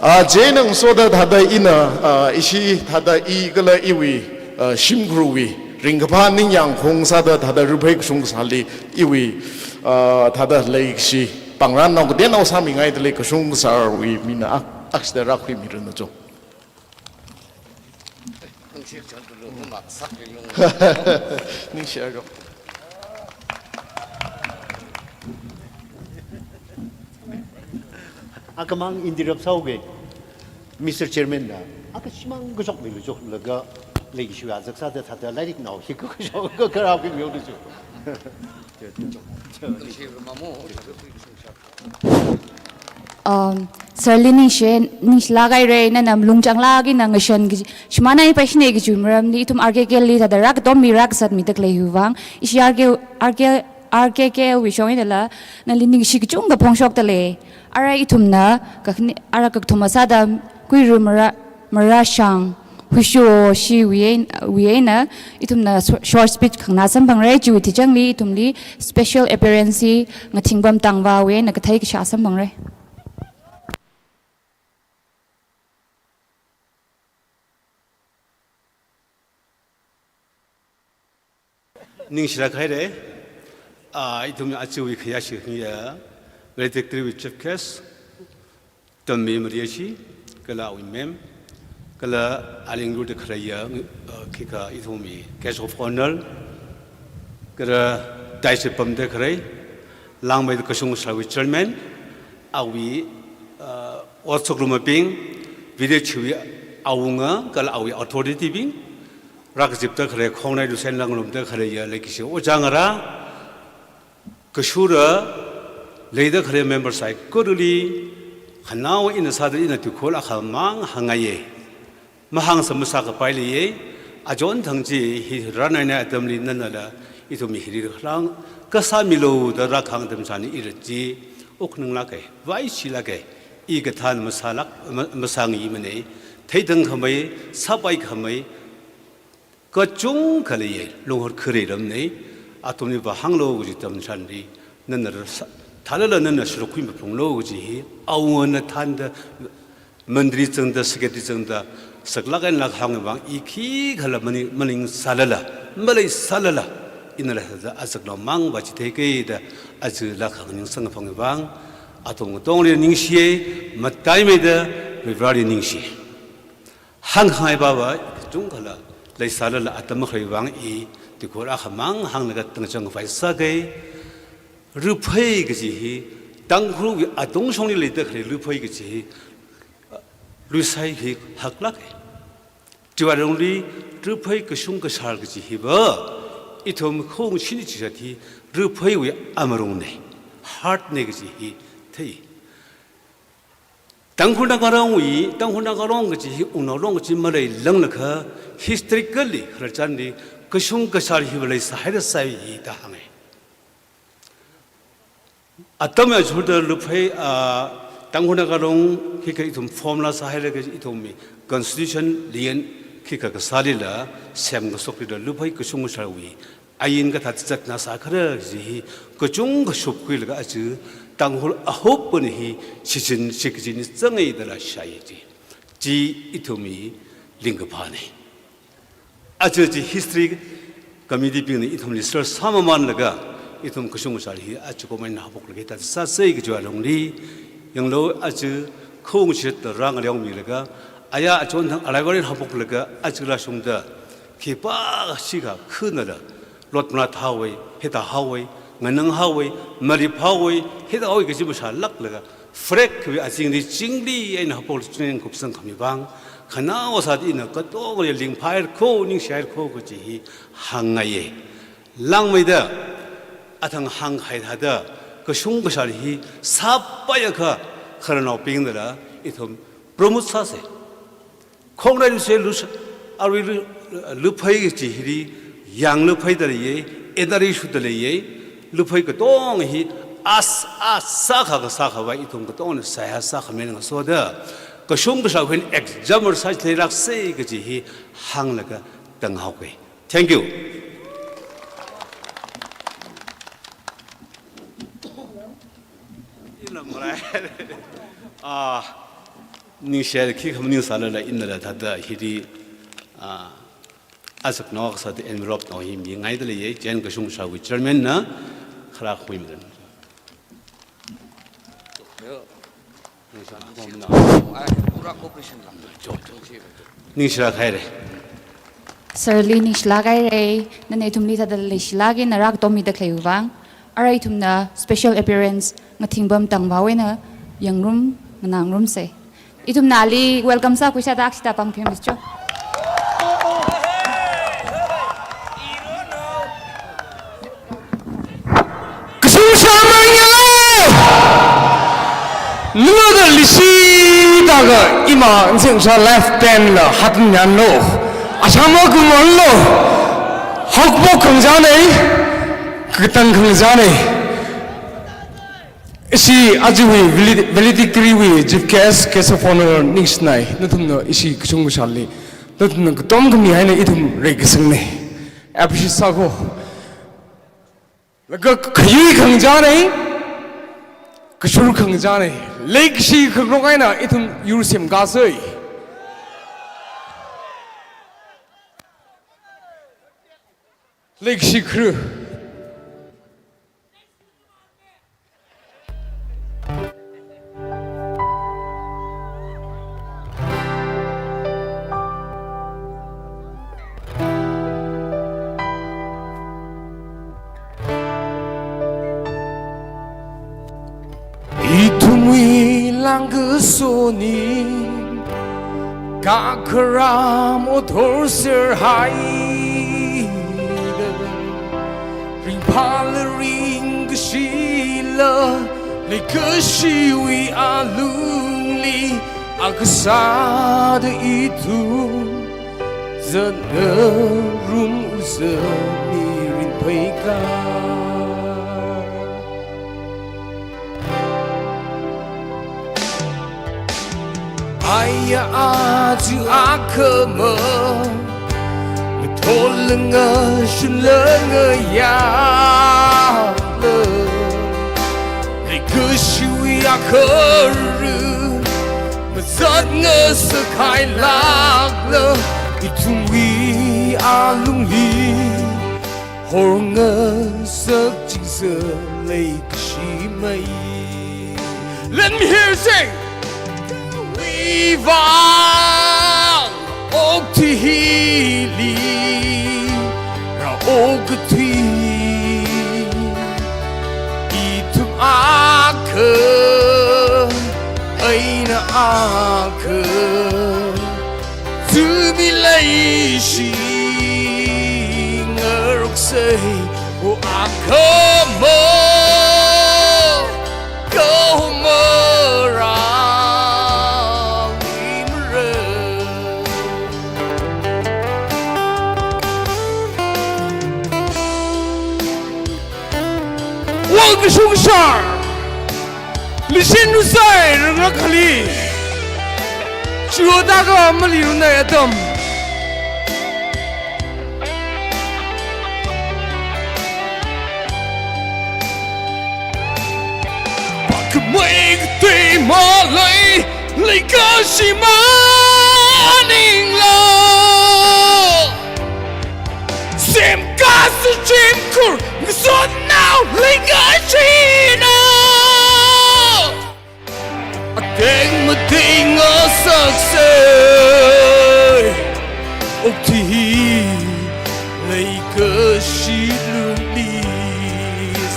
Ah, chieina ngasoda thāda ina, ah, ishi thāda i kala iwui, ah, shimkhurwui, Ringkaphā ningyāng khong sāda thāda Ruiphei kashung kashārli iwui, ah, thāda leikashi pāngrānnao kateonao sāmingaidalei kashung kashārwui mina ak-, akshida rākhuimiranu cho. Ningshiya ko. Akhamang interrupt sāuge, Mister Chairman na. Akha shimān kachok milu choklaga, leikashiwui azak sāda thāda lairiknao hi kachok kharākhuimilu cho. Um, Sir li ningshi, ningshilāk haira, nana malung changlāk eina ngashan kaji, shimānhai paishina kajiwui maramli, ithum R K K li thāda rākatommi rākazatmida khaleiwui vang, ishi R K, R K, R K K wui shong einala, nali ningshi kachungkha phongshokdalei. Ara ithumna, kakhane, ara kakathuma sāda, Kuiru Mara, Marashang, Huishuo shiwui ein-, wui eina, ithumna so-, short speech khanganā samphangra, chiwui thuchangli, ithumli special appearance hi Ngathingpam Tangvawui eina kathei kashā samphangra. Ningshilāk haira, ah, ithum achiwui khayāshi khaniya, valedictory wui chief guest, Tammi Mariachi, kala awui ma'am, kala alingrurda khaleiya, ah, khikha ithumwui guest of honour, kala dais pamda khalei, langmeida kashung kashārwui chairman, awui, ah, otsak lumabing, village wui awunga, kala awui authority bing, rākazipda khalei khongnai lusen langlumda khaleiya leikashi ojā ngarā, kashura, leida khalei member saikorali, khanaowa ina sāda ina tuikhur akhamang hāngngaiya. Mahāngsa masākapai leiya, achon thang chi hi rānainai atamli nanala, ithum hili rākharang, kasā milu da rākahāng atam chani ira chi, wuk ninglāka, vaishilāka, i kathāna masālāk, ma-, masāngaimana, theithang khamei, sāpai khamei, kachungkha leiya, lunghot khareiramna, athumli vāhānglu kaji atam chānli, nana rasa, thālala nana sharuk khuimaphunglu kaji hi, awungana thānda, mandri zangda, secretary zangda, saklāk eina lāk hāngwui vang, i khikhala maning, maningsālala, maleisālala, inala thāda azaknaomang vāchitheika da, aja lāk hāng ningsang phangwui vang, athum katongli ningshiya, mataimeida, Varivarāli ningshi. Hāngkhangai baba, kachungkhala, leisālala atam makhaleiwui vang i, tuikhur akhamang hānglaga tangchang khavai sāka, Ruiphei kaji hi, Tangkhulwui atungshongli leida khalei Ruiphei kaji hi, luisai hi haklāka. Chiwui alungli, Ruiphei kashung kashār kaji hiva, ithum khong shini chishat hi, Ruipheiwui amarungna, heart na kaji hi, thei. Tangkhul Nagarongwui, Tangkhul Nagarong kaji hi, wungnao long kaji maleilānglakha, historically, khararchanli, kashung kashār hiva leisāhairasai hi da hānga. Atam ya churda Ruiphei, ah, Tangkhul Nagarong khikha ithum form la sāhailaga ithumwui constitution lian khikha kasālila, semkasoklila Ruiphei kashung kashārwui ain kathā zatna sākhala kaji hi kachungkha shupkhuilaga aja Tangkhul ahopana hi shichin shikachin zanga dala shāya chi. Chi ithumwui lingkaphāna. Aja chi history committee bingna ithumli sār sāmamanlaga ithum kashung kashār hi aja komai haophoklaga thāda sāsai kajiwui alungli, yanglu aja khong shitda rāngareomilaga, aya achon thang alaivarin haophoklaga aja rāshungda, khipāshi kakhanala, lotna thāhaowa, hithāhaowa, ngananghaowa, mariphaowa, hithāhaowa kaji mashālāklaga, flag wui azingli chingri eina haophokla chingri kupsang khami vang, khanaowa sāda ina katongli lingphāhaira kho, ningshihaira kho kaji hi hāngngaiya. Langmeida, athang hāngkahai thāda, kashung kashār hi sāpaiakha khararnaobingnala ithum promote sāsa. Khongnai lusen lu, arui lu, Ruiphei kaji hili, Yang Ruiphei da leiya, Enari shu da leiya, Ruiphei katong hi, as, as, sākha kasākhavai ithum katongna sāya sākhamei ngasoda, kashung kashār hin example sāchitheilāksa kaji hi hānglaga tanghaoka. Thank you. Ina marai. Ah, ningshiya khikha maningsālala inala thāda hili, ah, Asak no kasāda envelope no hi mingaida leiya, chieina kashung kashārwui chairman na khara khuimadan. Ningshilāk haira. Sir li ningshilāk haira, nana ithumli thāda leishilāk eina rākatom mida khaleiwui vang. Arui ithumna special appearance Ngathingpam Tangvao eina yangrum, nganāngarumsa. Ithumna ali welcome sākhuisāda akshita pāng phimmicho. Kashung kashār mangyālo. Ningla da leishida kha ima nzengshā left hand la hatnyanlo. Ashama kumanlo. Haokaphok khangachāna, katang khangachāna. Ishi ajawui valed-, valedictory wui chief guest, guest of honor ningshinai. Nathumna ishi kashung kashārli nathumna katom khami eina ithum reikasangna. Appreciate sāko. Laga khayui khangachāna, kashur khangachāna, leikashi khangarok eina ithum yur semkāsa. Leikashi khru. Ithumwui langkasoni kakharam othor serhaida, ringphāla ringkashila, leikashiwui alungli akha sāda ithum zatngarum uza mirin pheikar. Aya aja akhama, ngathorla ngashunla ngayāla, leikashiwui akharu mazat ngasakkhailākla, ithumwui alungli horngasak chingsa leikashi mei. Let me hear you say, "Viva okathui hili, rā okathui, ithum akha eina akha zumi leishi ngaruksei, o akhama kahomara limra." Wang kashung kashār, leishinrusai ranglāk akhali. Chiwui tākha malirunai atam. Pakhamei katei malei, leikashi maningla. Semkāsa shimkhur, ngasotnao leikashina. Ateng mateng ngasaksei, okathui leikashi lungli.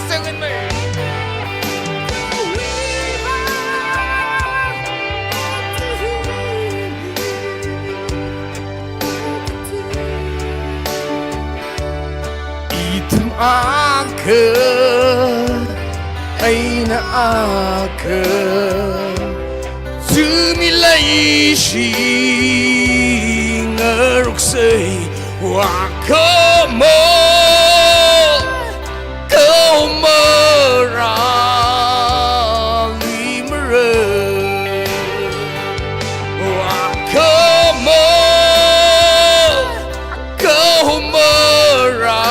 Sing it, mate. Ithum akha eina akha zumi leishi ngaruksei, o akhama kahomara limra. O akhama kahomara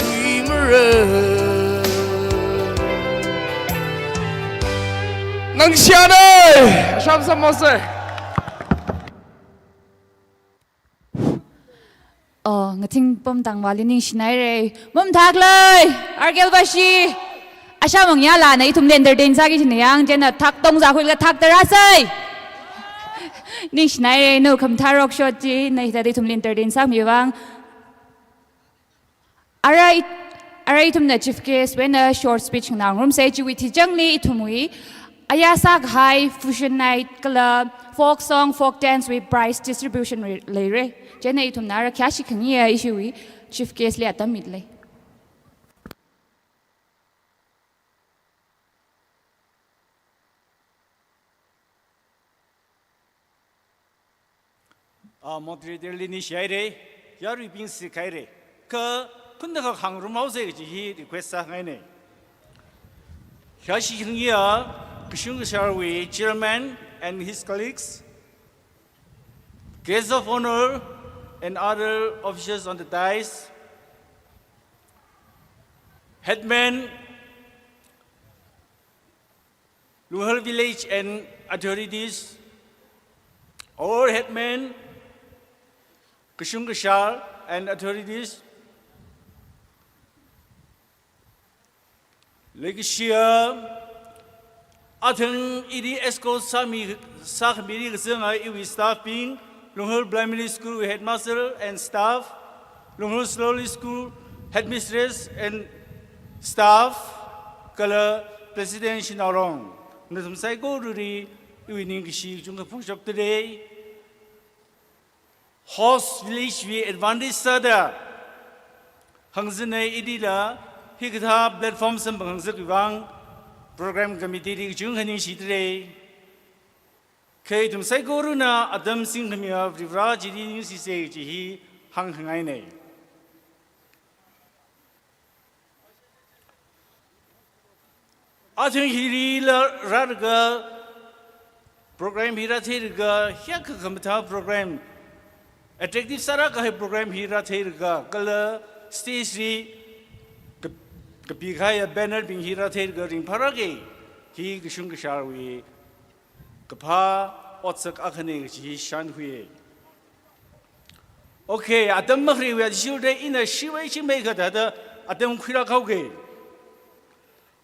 limra. Ningshiya nei, sham samose. Oh, ngathing pamtang vali ningshinaire. Mum thaklei, Arkel bashi. Asha mangyala na ithum lender den saki chinayang, jena thak tong za khuila thak tarasai. Ningshinaire, no kham tharok shot ji, na hita ithum lender den sak mi vang. Ara it-, ara ithumna chief guest wena short speech nganāngarumsei, chiwui thijangli ithumwui aya sākahai fusion night kala folk song, folk dance wui prize distribution re-, leire. Chieina ithumna ara khayāshi khangayi ishiwui chief guest li atam mitlei. Ah, moderator li ningshihaire, yaruibing sikhaire. Kha phunda kha hāngngarumhaosei kaji hi request sāngaine. Khayāshi khangayi kashung kasharwui chairman and his colleagues, guests of honor and other officials on the dais, headman, Lunghal village and authorities, or headman, kashung kashar and authorities, leikashiya, athang ili escort sāmi, sākhamili kazanga iwui staff bing, Lunghal Primary School headmaster and staff, Lunghal Slowly School headmistress and staff, kala President Shinaorong, nathum saikorali iwui ningkashi kachungkha phongshok tadei. Host village wui advantage sāda, hāngzanei ilila, hikathā platform samphang hāngzat khavai vang, program committee li kachungkha ningshi tadei. Kha ithum saikorana atam singkhamiya Varivara chili ningshisei kaji hi hāngkhangainei. Athang hili la rālaga, program hi rātheilaga, hiyākha khamathā program, attractive sālāk kahai program hi rātheilaga, kala stage li ka-, kapikahaiya banner bing hi rātheilaga ringphālāke, hi kashung kasharwui kaphā otsak akhane kaji hi shānkhuiye. Okay, atam makhaleiwui athishurda ina shiwui shimei kathāda atam khuilāk haoke.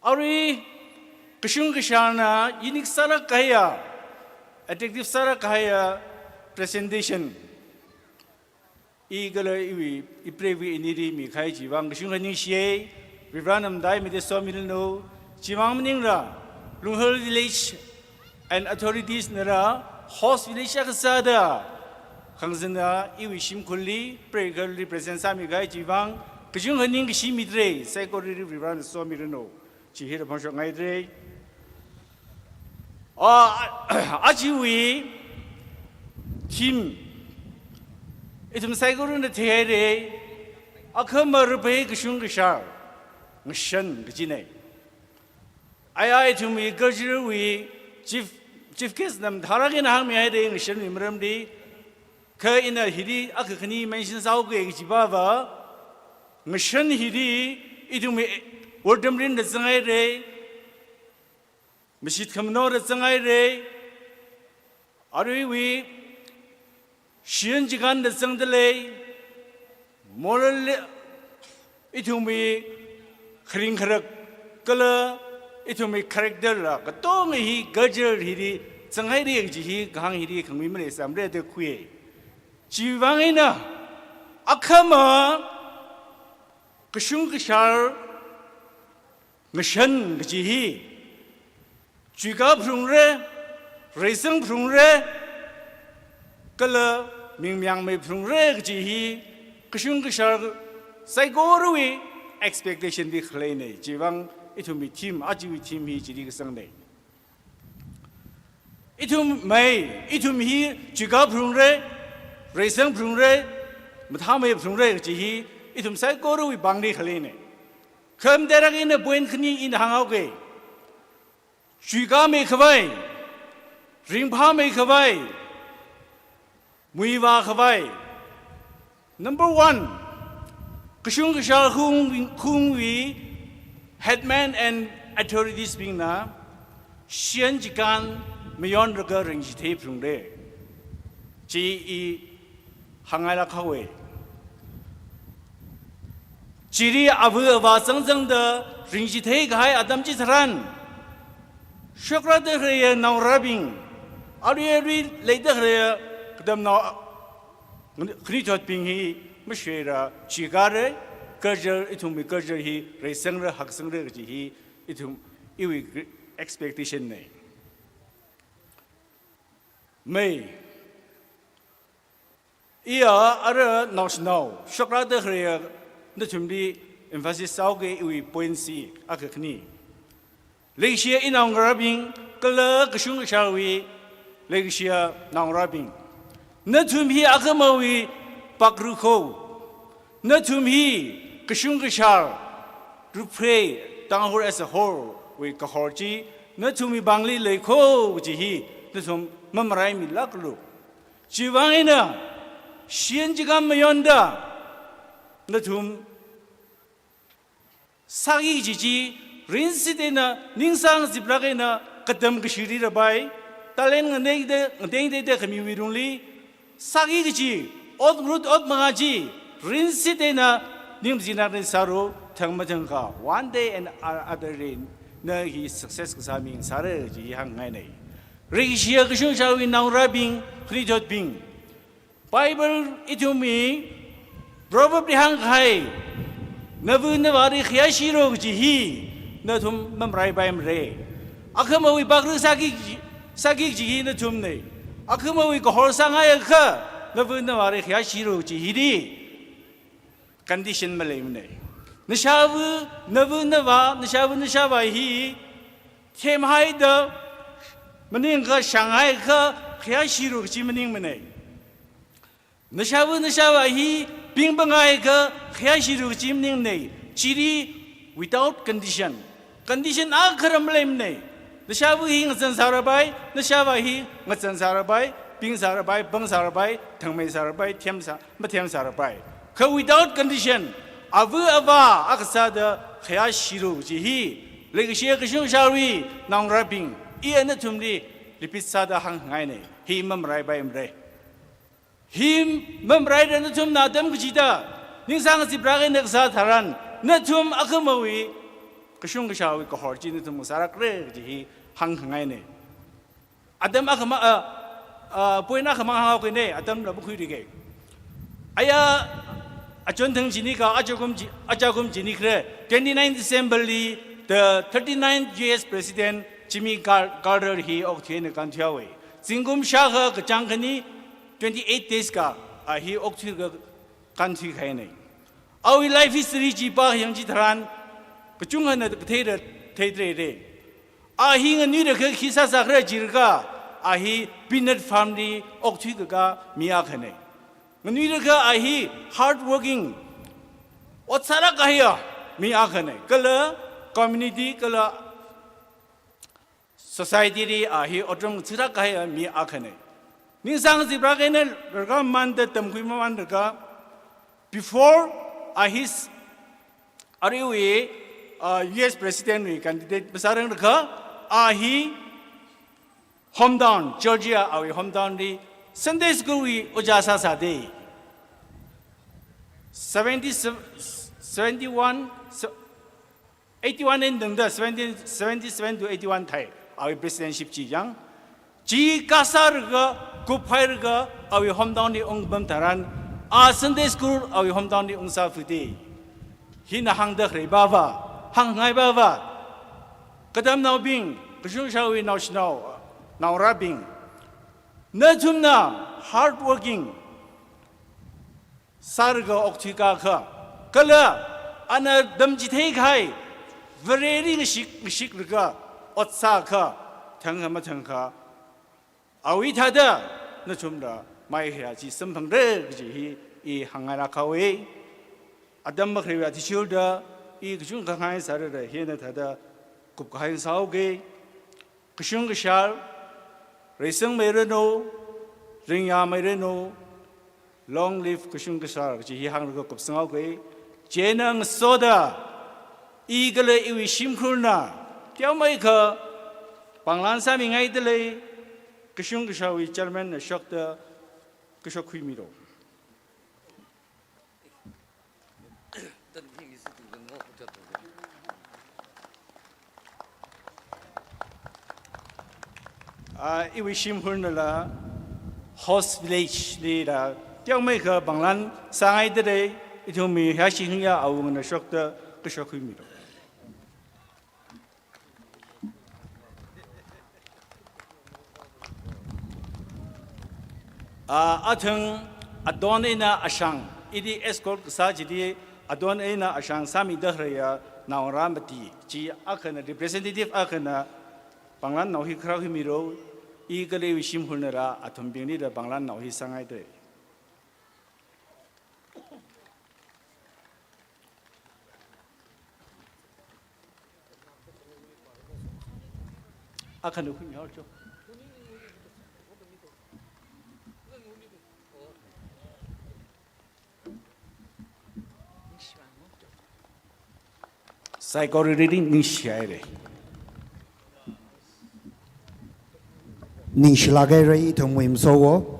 Arui kashung kasharna unique sālāk kahaiya, attractive sālāk kahaiya presentation i kala iwui, ipreiwui inili mikahai chiwui vang kachungkha ningshiye, Varivarana matai mida somiranu, chimang maningla, Lunghal village and authorities nala, host village akha sāda, khangazanna iwui shimkhurli, preigaharli present sāmikahai chiwui vang, kachungkha ningkashi mida lei, saikorali Varivarana somiranu. Chi hila phongshokngai tadei. Ah, ajawui theme, ithum saikorana theihaire, akhama raphei kashung kashar, ngashan kajinei. Aya ithumwui culture wui chief, chief guest na mathālāk eina hāngmihaire ngashanwui maramli, kha ina hili akha khani mention sāhaoke kajiva, ngashan hili ithumwui wortamrinda zanghaire, mashit khamanoda zanghaire, aruiwui shiyan chikānda zangda lei, moral le, ithumwui kharing kharak kala ithumwui character la katonga hi culture hili zanghaire kaji hi kahāng hili khangui maleisāmara da khuiye. Chiwui vang eina akhama kashung kashar ngashan kaji hi chuikā phalungra, reisang phalungra, kala mingmayāngmei phalungra kaji hi kashung kashar saikorawui expectation li khaleinei. Chiwui vang ithumwui theme, ajawui theme hi chili kasangnei. Ithum mei, ithum hi chuikā phalungra, reisang phalungra, mathāmei phalungra kaji hi ithum saikorawui pāngli khaleinei. Kha matailāk eina point khani ina hānghaoke. Chuikāmei khavai, ringphāmei khavai, muivā khavai. Number one, kashung kashar khung, khungwui headman and authorities bingna shiyan chikān mayonlaga ringchithei phalungra. Chi i hāngngailāk haowe. Chili ava avā zangzangda ringchithei kahai atam chitharan, shokrāda khaleiya naongarābing, arui arui leida khaleiya katamnao khanuithotbing hi mashoira, chi kare, culture, ithumwui culture hi reisangra, haksangra kaji hi ithum, iwui expectation nei. Mei, iya ara naoshinao shokrāda khaleiya nathumli emphasis sāhaoki iwui point chi akha khani. Leikashiya inaongarābing kala kashung kashārwui leikashiya naongarābing, nathum hi akhamawui pakru kho. Nathum hi kashung kashār, ruphre, Tangkhul as a whole wui kahor chi nathumwui pāngli lei kho kaji hi nathum mamaraimilāklu. Chiwui vang eina shiyan chikam mayonda nathum sāki kaji chi rinsit eina, ningsāngaziprak eina, katam kashili rapai, talent nganengda, nganengda khamiwui lungli sāki kaji, ot ngarut ot mangā chi rinsit eina ning mazinakni sālu, thang mathangkha, one day and other day na hi success kasā mi ngasāra kaji hi hāngngainei. Leikashiya kashung kashārwui naongarābing, khanuithotbing, Bible ithumwui Proverb li hāngkahai, nava navāli khayāshilu kaji hi nathum mamaraipaimara. Akhamawui pakru sāki, sāki kaji hi nathumnei. Akhamawui kahor sāngaiakha nava navāli khayāshilu kaji hili condition maleimanei. Nashāva, nava navā, nashāva nashāvā hi themhaida maningakha shānghaiakha khayāshilu kaji maningmanei. Nashāva nashāvā hi pingpangaiakha khayāshilu kaji maningnei. Chili without condition, condition akha ram maleimanei. Nashāva hi ngazan sārapai, nashāvā hi ngazan sārapai, ping sārapai, pang sārapai, thangmei sārapai, them sā, mathem sārapai. Kha without condition, ava avā akha sāda khayāshilu kaji hi leikashiya kashung kashārwui naongarābing, iya nathumli repeat sāda hāngngainei. Hi mamaraipaimara. Hi mamaraida nathumna atam kachida ningsāngaziprak eina kasā tharan, nathum akhamawui kashung kashārwui kahor chi nathum sārakra kaji hi hāngngainei. Atam akha ma, ah, ah, point akha mang hānghaoki nei, atamla makhuirike. Aya, achon thang chini kha, achakum chi, achakum chini khare, twenty-nine December li, the thirty-ninth U S President Jimmy Car-, Carter hi okthui eina kānthuihaowei. Zingkum shākha kachāng khani, twenty-eight days kha a hi okthuikha kānthuikahainei. Awui life history chi pāyang chitharan, kachungkhana katheira, theidalei. A hi nganuilakha khi sāsākhala jiakha, a hi peanut farm li okthuikakā mi akhanei. Nganuilakha a hi hard working, ot sālāk kahaiya mi akhanei. Kala community, kala society li a hi otram ngathālāk kahaiya mi akhanei. Ningsāngaziprak eina laga manda tamkhui mamānlaga, before a hi s-, aruiwui, uh, U S President wui candidate masāranglakha, a hi hometown, Georgia awui hometown li Sunday school wui ojā sāsādei. Seventy, seventy-one, se-, eighty-one eina tangda seventy, seventy-seven to eighty-one thai, awui presidentship chi yang. Chi kasā laga, kup hailaga, awui hometown li ungpam tharan, a Sunday school awui hometown li ungsāfudei. Hina hāngda khalei pava, hāngngai pava, katamnaobing, kashung kashārwui naoshinao, naongarābing, nathumna hard working sālaga okthuikakha, kala ana tamchithei kahai Vareli ngashik, ngashiklaga ot sākha, thangkha mathangkha, awui thāda nathumla maihaiya chi samphangra kaji hi i hāngngailāk haowei. Atam makhaleiwui athishurda i kachungkha hāngngai sālala hina thāda kupkahai sāhaoke. Kashung kashār, reisangmeiranu, ringyameiranu, long live kashung kashār kaji hi hānglaga kupsanghaoke. Chieina ngasoda, i kala iwui shimkhurna teomeikha pānglan sāmingaidalei, kashung kashārwui chairman na shokta kashok khuimilu. Ah, iwui shimkhurnala host village lila teomeikha panglan sāngaidalei, ithumwui hiyāshi hiyā awungana shokta kashok khuimilu. Ah, athang aton eina ashang, ili escort kasā chili aton eina ashang sāmida khaleiya naongarā mati chi akhana, representative akhana panglan nao hi kharā khuimilu, i khalei iwui shimkhurnala athumbinglila panglan nao hi sāngaidalei. Akhana khuimihaocho. Saikorali ningshihaira. Ningshilāk haira ithumwui masowo,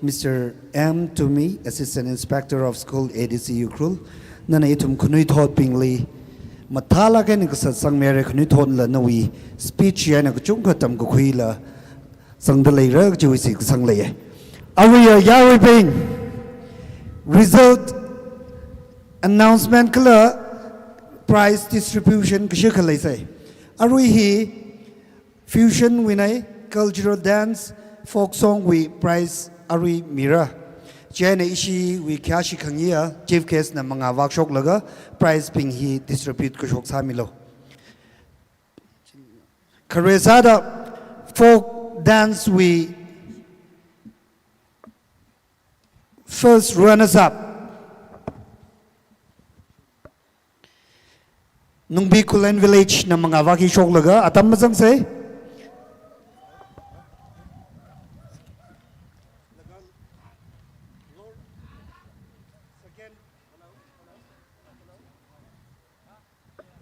Mister M Tumi, Assistant Inspector of School, A D C Ukhrul. Nana ithum khanuithotbingli mathālāk eina kasat sangmihaira, khanuithotla nawui speech eina kachungkha tamkakhuila zangda leira kajiwui shitkasang leiya. Aruiya yaruibing, result announcement kala prize distribution kashi khalei sai. Arui hi fusion wui eina cultural dance, folk song wui prize arui mira. Chieina ishiwui khayāshi khangayiya chief guest na mangā vāshoklaga prize bing hi distribute kashok sāmilu. Khare sāda folk dance wui first runners up, Nungbi Khullen Village na mangā vākhishoklaga atam mazang sai.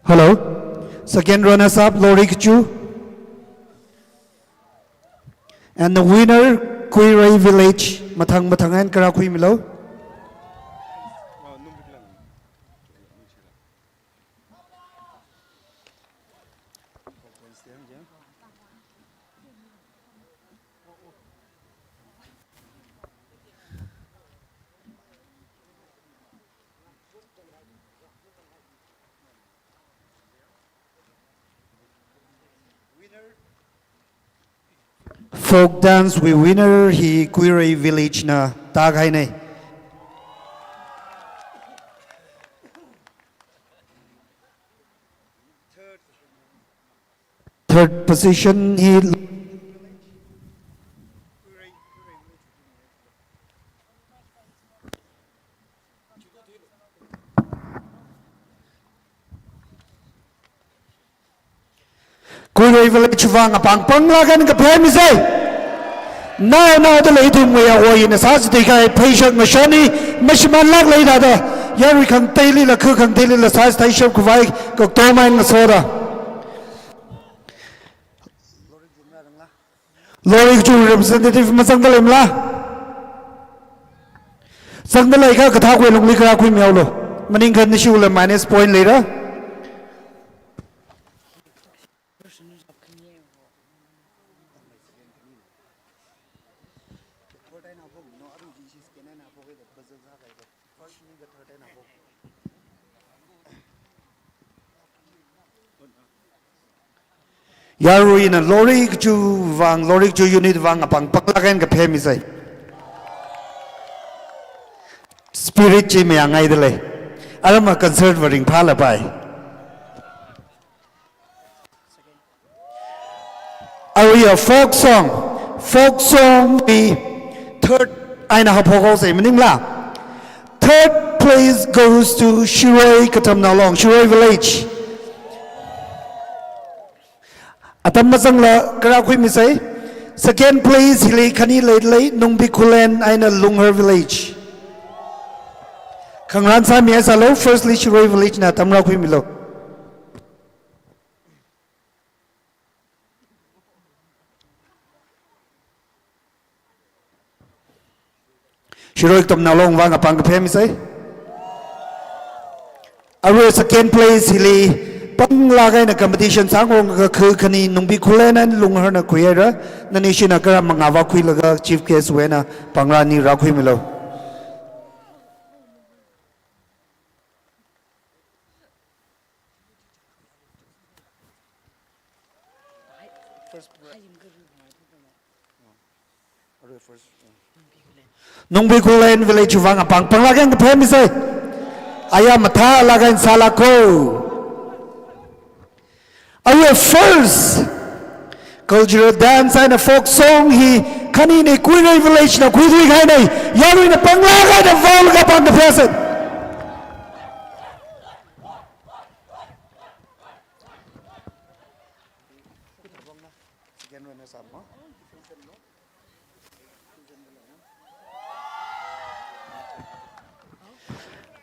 Hello. Second runners up, Lori Kachu. And the winner, Kuirei Village, mathang mathang eina kharā khuimilu. Folk dance wui winner hi Kuirei Village na tākahaina. Third position hi Kuirei Village vang apāng panglāk eina kaphā misai. Nao naodalei ithumwui awui eina sāchithei kahai pheishak ngashani mashimānlāk leida da, yarui khangateilila khu khangateilila sāchithei shapkhavai kaktomai ngasoda. Lori Kachu representative mazangda leimala? Zangda leiakha kathākwui lungli kharā khuimihaolu. Maningakha nishiwuila minus point leira. Yaruina Lori Kachu vang, Lori Kachu unit vang apāng panglāk eina kaphā misai. Spirit chi mayāngaidalei. Aram a concert va ringphālapai. Aruiya folk song, folk song wui third eina haophok haosai maningla. Third place goes to Shirui Katamnao Long, Shirui Village. Atam mazangla kharā khuimisai. Second place hili khani leilei, Nungbi Khullen eina Lunghar Village. Khangarān sāmihaisālu, firstly Shirui Village na atam rākhuimilu. Shirui Katamnao Long vang apāng kaphā misai. Arui second place hili Panglāk eina competition sāngarumkakhui khani Nungbi Khullen and Lungharna khuihaira. Nanishina kara mangāva khuilaga chief guest wui eina panglākni rākhuimilu. Nungbi Khullen village vang apāng panglāk eina kaphā misei. Aya mathālāk eina sālāka. Aya first cultural dance eina folk song hi khanini Kuirei village na khuithuihaina. Yaruina panglāk eina vaolaga apāng kaphā sei.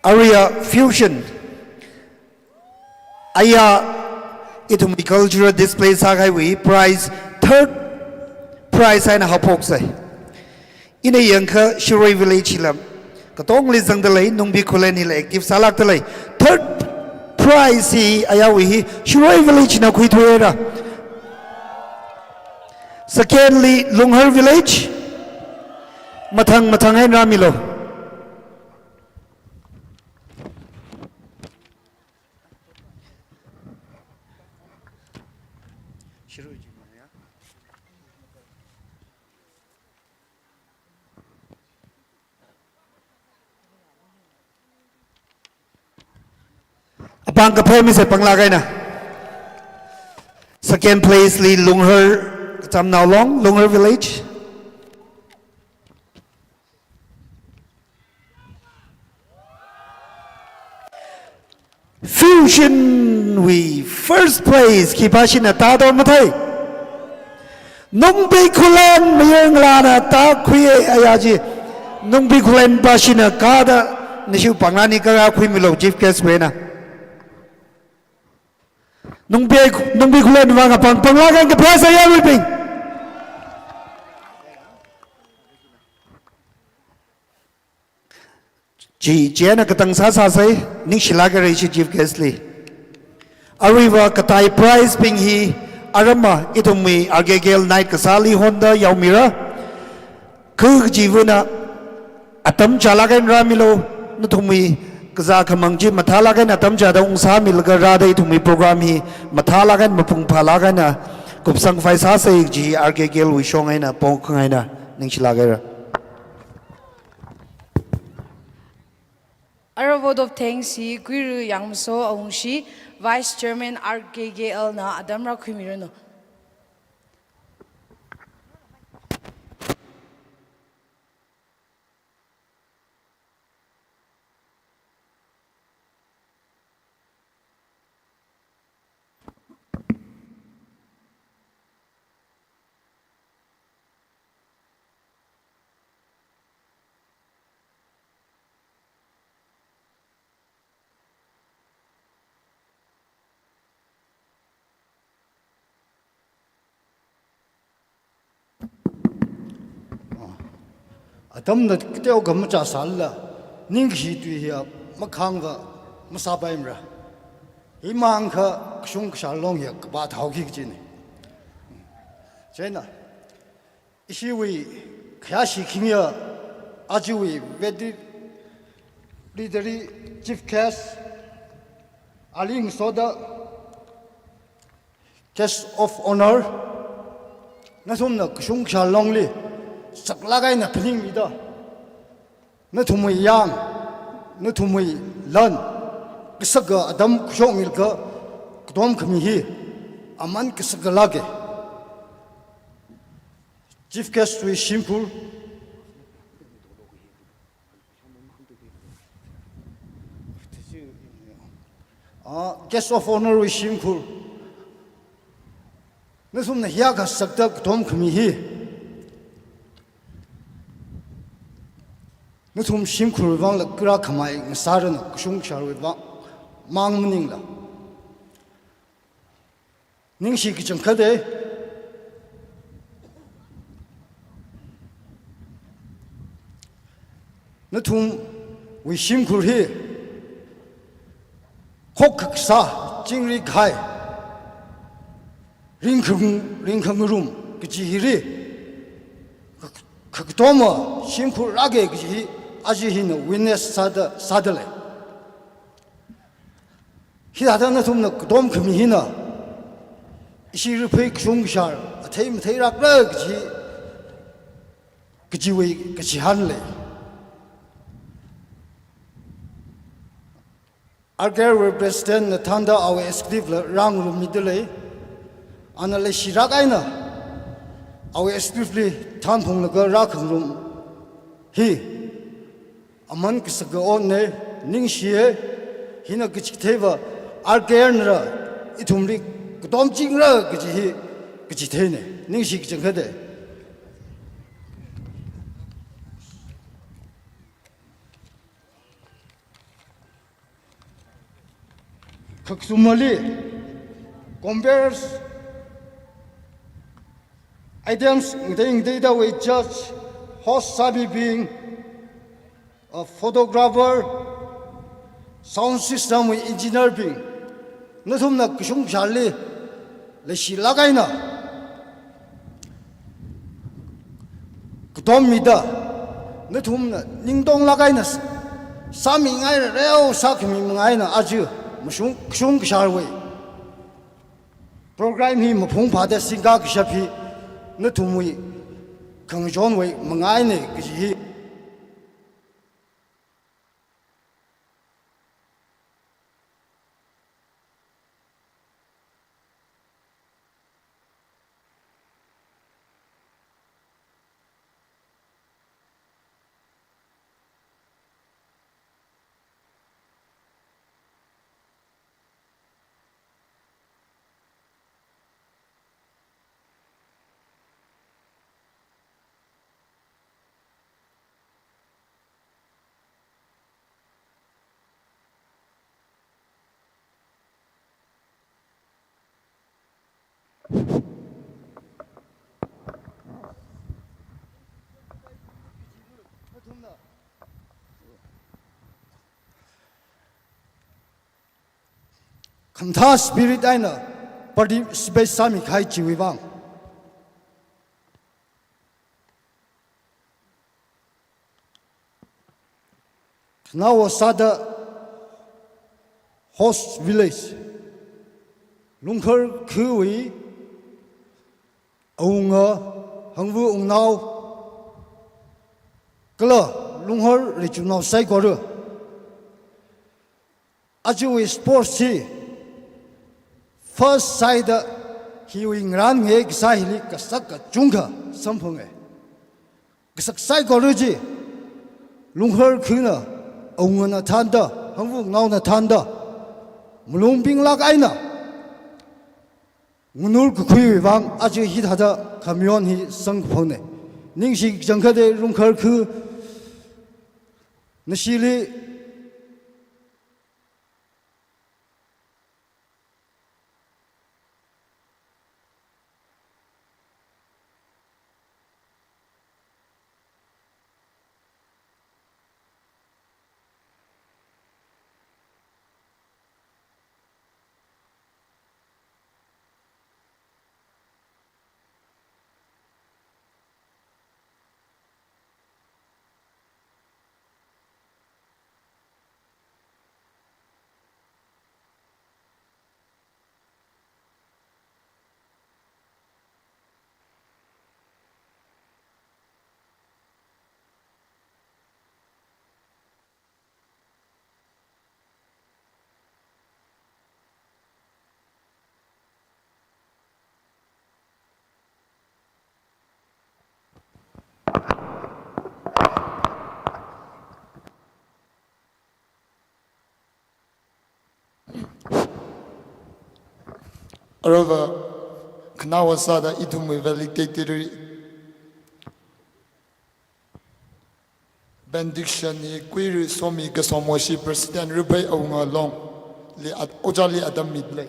Arui fusion. Aya ithumwui cultural display sākahaiwui prize, third prize eina haophoksei. Ina yangkha Shirui village hila katongli zangdalei, Nungbi Khullen hila active sālākdalei. Third prize hi ayawui hi Shirui village na khuithuihaira. Secondly, Lunghar village. Mathang mathang eina rāmilu. Apāng kaphā misei panglāk eina. Second place li Lunghar, Kachamnao Long, Lunghar village. Fusion wui first place khipāshina tādo mathei. Nungbi Khullen mayarngalāna tākhui aya chi. Nungbi Khullen pāshina kāda, nashi panglākni kara khuimilu chief guest wui eina. Nungbi, Nungbi Khullen vang apāng panglāk eina kaphā sei yaruibing. Chi, chieina katang sāsāsei, ningshilāk haira ishi chief guest li. Aruiva katai prize bing hi aramma ithumwui R K K L night kasāli honda yaomira. Kha kachivana atam chālāk eina rāmilu, nathumwui kazā khamang chi mathālāk eina atam chāda ungsāmilaga rāda ithumwui program hi mathālāk eina mapung phālāk eina kupsang phai sāsei chi R K K L wui shong eina pongkhangai eina ningshilāk haira. Ara vote of thanks hi Kuirei Yangmaso Awungshi, Vice Chairman R K K L na atam rākhuimiranu. Atamna kateokha machāsālala, ningkashi tui hiya makhangva masāpaimara. Himang kha kashung kashār long hiya kapā thaoki kajina. Chieina, ishiwui khayāshi khingya, ajawui valedictory chief guest, ali ngasoda, guest of honour, nathumna kashung kashār longli saklāk eina phaningmida, nathumwui yang, nathumwui lan, kasaka atam khuishokmilaga katom khami hi aman kasakalāka. Chief guest wui shimkhur, ah, guest of honour wui shimkhur, nathumna hiyākha sakta katom khami hi, nathum shimkhurwui vangla kharā khamei ngasāranu, kashung kashārwui vang mang maningla. Ningshi kachangkhatta. Nathumwui shimkhur hi khokkha kasā, Chingri khai, ringkhang, ringkhangarum kaji hili, kha-, khakatoma shimkhur rāke kaji hi, aja hina witness sāda, sādalei. Hithāda nathumna katom khami hina, ishi Riphei kashung kashār, athei matheirākra kaji, kajiwui kachihān lei. R K R wui President na thānda awui executive la rāngarummidalei. Ana leishirāk eina awui executive li thānphunglaga rākhangarum hi aman kasaka onnei, ningshiye. Hina kachitheiva R K R nara ithumli katom chingra kaji hi kachitheine. Ningshi kachangkhatte. Khakasumali, compares items ngatei ngateidawui judge, host sāmibing, a photographer, sound system wui engineer bing, nathumna kashung kashārli leishilāk eina katommida, nathumna ningtonglāk eina s-, sāmingairareo sākhami manga eina aja mashung, kashung kashārwui program hi maphungphāda singkā kashap hi nathumwui khangachonwui manga einei kaji hi. Khamathā spirit eina participate sāmikahai chiwui vang. Khanaowa sāda host village, Lungkhar khawui awunga, hangva wungnao, kala Lungkhar richunao saikora. Ajawui sports hi first sāhaida hiwui ngarān ngai kasā hili kasak kachungkha samphange. Kasak saikora chi, Lungkhar khana, awungana thānda, hangva wungnaona thānda, malung pinglāk eina nganur kakhuiwui vang aja hithāda khamayon hi samkaphangna. Ningshi kachangkhatta Lungkhar kha, nashili. Aruiva khanaowa sāda ithumwui valedictory benediction hi Kuirui Somi Kasom Worship President Riphei Awunga Longli at-, ojāli atam midalei.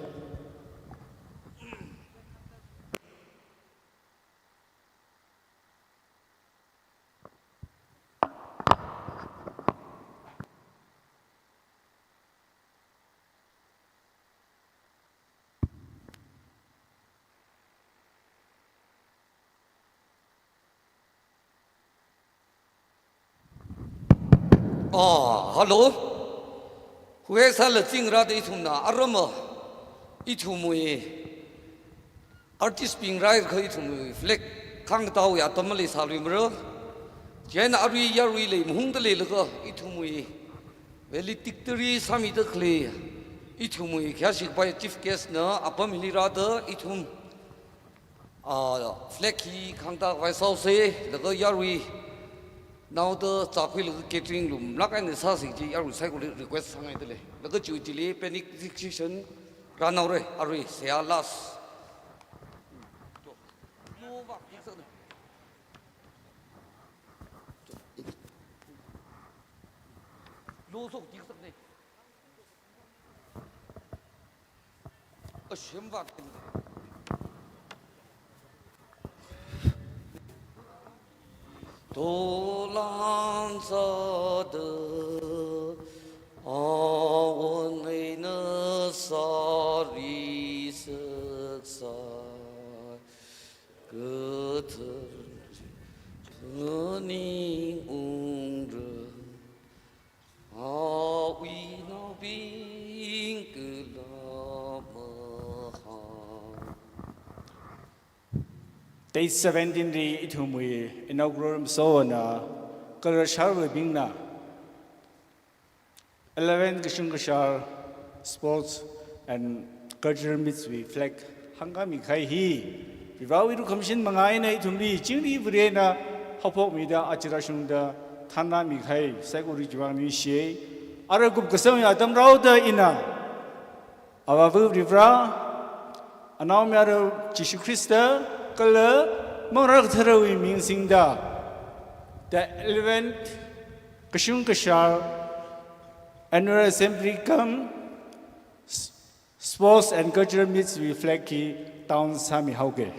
Ah, hello. Huisāla zingrada ithumna arama, ithumwui artist bing rāhaiakha ithumwui flag khangtao ya atam maleisāluimara. Chieina arui yarui lei mahungda leilaga ithumwui valedictory sāmida khalei ithumwui khayāshi kapai chief guest na apam hili rāda ithum, ah, flag hi khangtao khavai sāhaosa, laga yarui naoda zākhuilaga catering lumlāk eina sāsa chi yarui saikora request sāngaida lei. Laga chiwui chili panic situation rānaora, arui seihā last. Ashemvāt. Dolang sāda awon eina sāri saksai, kathar kaning ungra. Awui naobing kala mahā. Date seventeen li ithumwui inaugural masotna kala sharvaibingna eleven kashung kashar sports and cultural meets wui flag hāngkāmi kahai hi, Varewui lukhamashan manga eina ithumli chingri vurena haophokmida aja rāshungda thanrāmi kahai saikora chiwui vang ningshi. Ara kupkasang ya atam rāhaoda ina Avāva Vare, Anaomayara Jishu Khrista, kala Manglā Katharawui ming singda, the eleventh kashung kashar annual assembly cum Sports and Cultural Meets wui flag hi down sāmihaoga.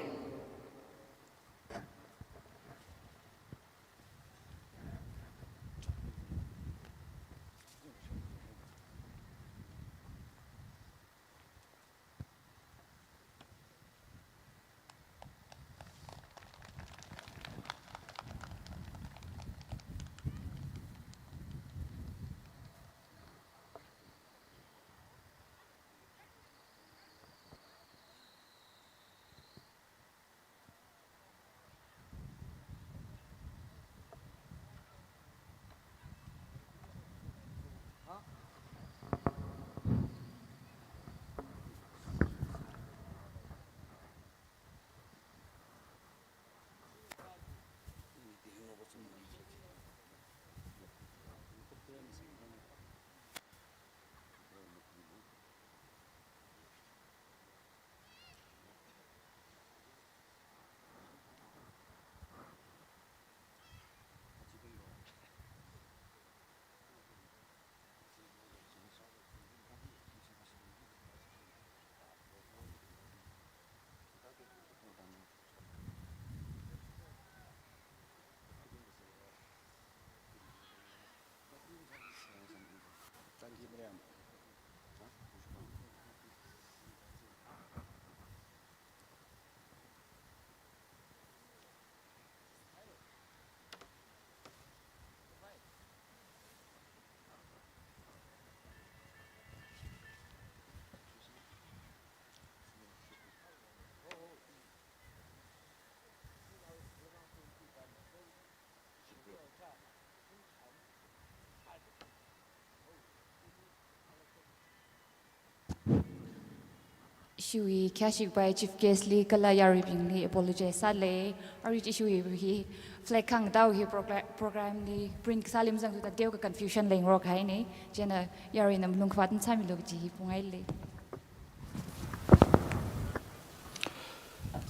Ishiwui khayāshi kapai chief guest li kala yaruibingli apologize sālei. Arui ishiwui hi flag khangtao hi progla-, program li print kasāli mazangthuda teokha confusion leingarok haina. Chieina yaruina malung khavāt sāmilu kaji hi phungailei.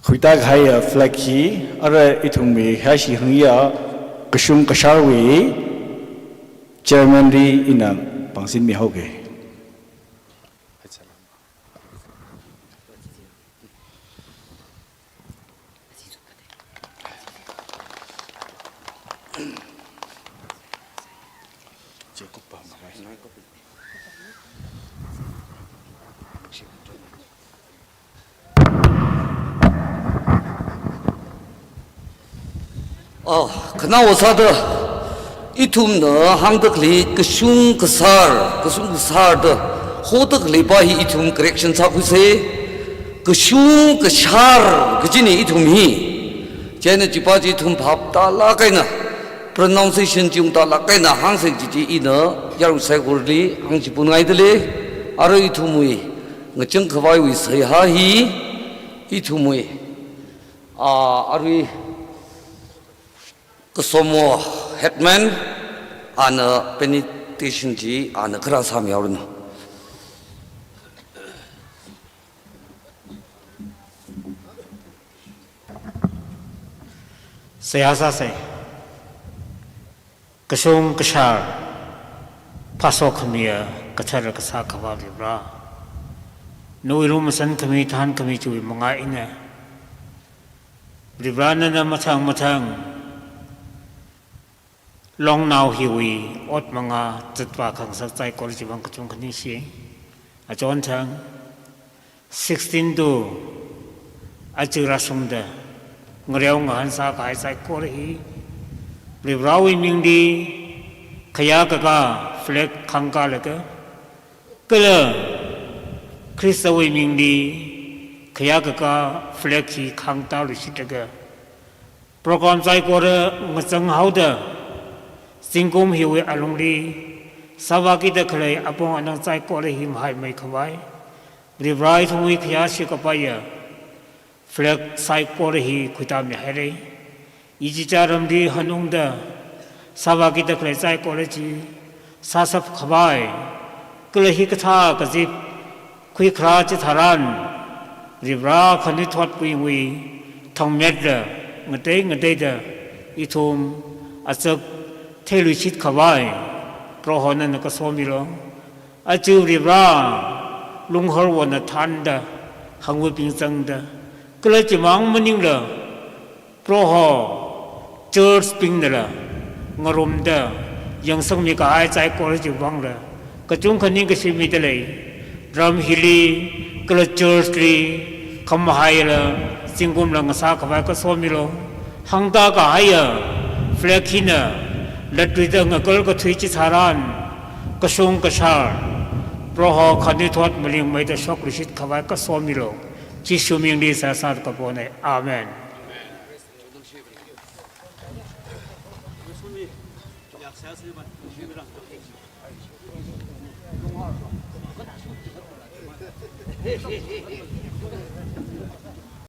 Khuitā kahaiya flag hi ara ithumwui khayāshi hangya kashung kasharwui chairman li ina pāngshap mihaoga. Oh, khanao sāda Ithumna hāngda khalei kashung kashār, kashung kashār da hoda khalei pa hi ithum correction sākhuisa. Kashung kashār kajina ithum hi. Chieina chipa chi ithum phap tālāk eina, pronunciation chi ungtālāk eina hāngsa kaji chi ina yarui saikorali hāngchipunngaidalei. Arui ithumwui ngachang khavaiwui seihā hi ithumwui, ah, arui Kasomo Headman, ana benediction chi ana kharā sāmihaoranu. Seihā sāsa. Kashung kashār, phāshok khamiya, kathara kasā Akhava Varivara. Nawui lumashan khami, thankhami chiwui manga eina, Varivara nana mathang mathang longnao hiwui ot manga zatvā khangasak saikora chiwui vang kachungkha ningshi. Achonthang sixteen to aja rāshungda ngareo ngahān sākahai saikora hi Varivarawui mingli khayākakā flag khangkālaga, kala Khristawui mingli khayākakā flag hi khangtāluishitlaga, program saikora ngachang haoda, zingkum hiwui alungli sāvākida khalei apong anang saikora hi mahaimei khavai, Varivara ithumwui khayāshi kapaiya flag saikora hi khuitāmihaira. Ichicha ramli hanungda sāvākida khalei saikora chi sāshap khavai, kala hikathā kazip khuikharā chitharan, Varivara khanuithotwui thangmetla ngatei ngateida ithum achak theiluishit khavai Proho nana kasomilu. Aja Varivara lunghorvana thānda, hangvabing zangda, kala chimang maningla Proho church bingnala ngarumda yangsangmi kahai saikora chiwui vangla kachungkha ningkashi midalei. Ram hili kala church li khamahaila zingkumla ngasā khavai kasomilu. Hangtā kahaiya flag hina latluida ngakal kathui chitharan, kashung kashār Proho khanuithot malingmeida shokluishit khavai kasomilu. Jishu mingli seihā sāda kapona. Amen.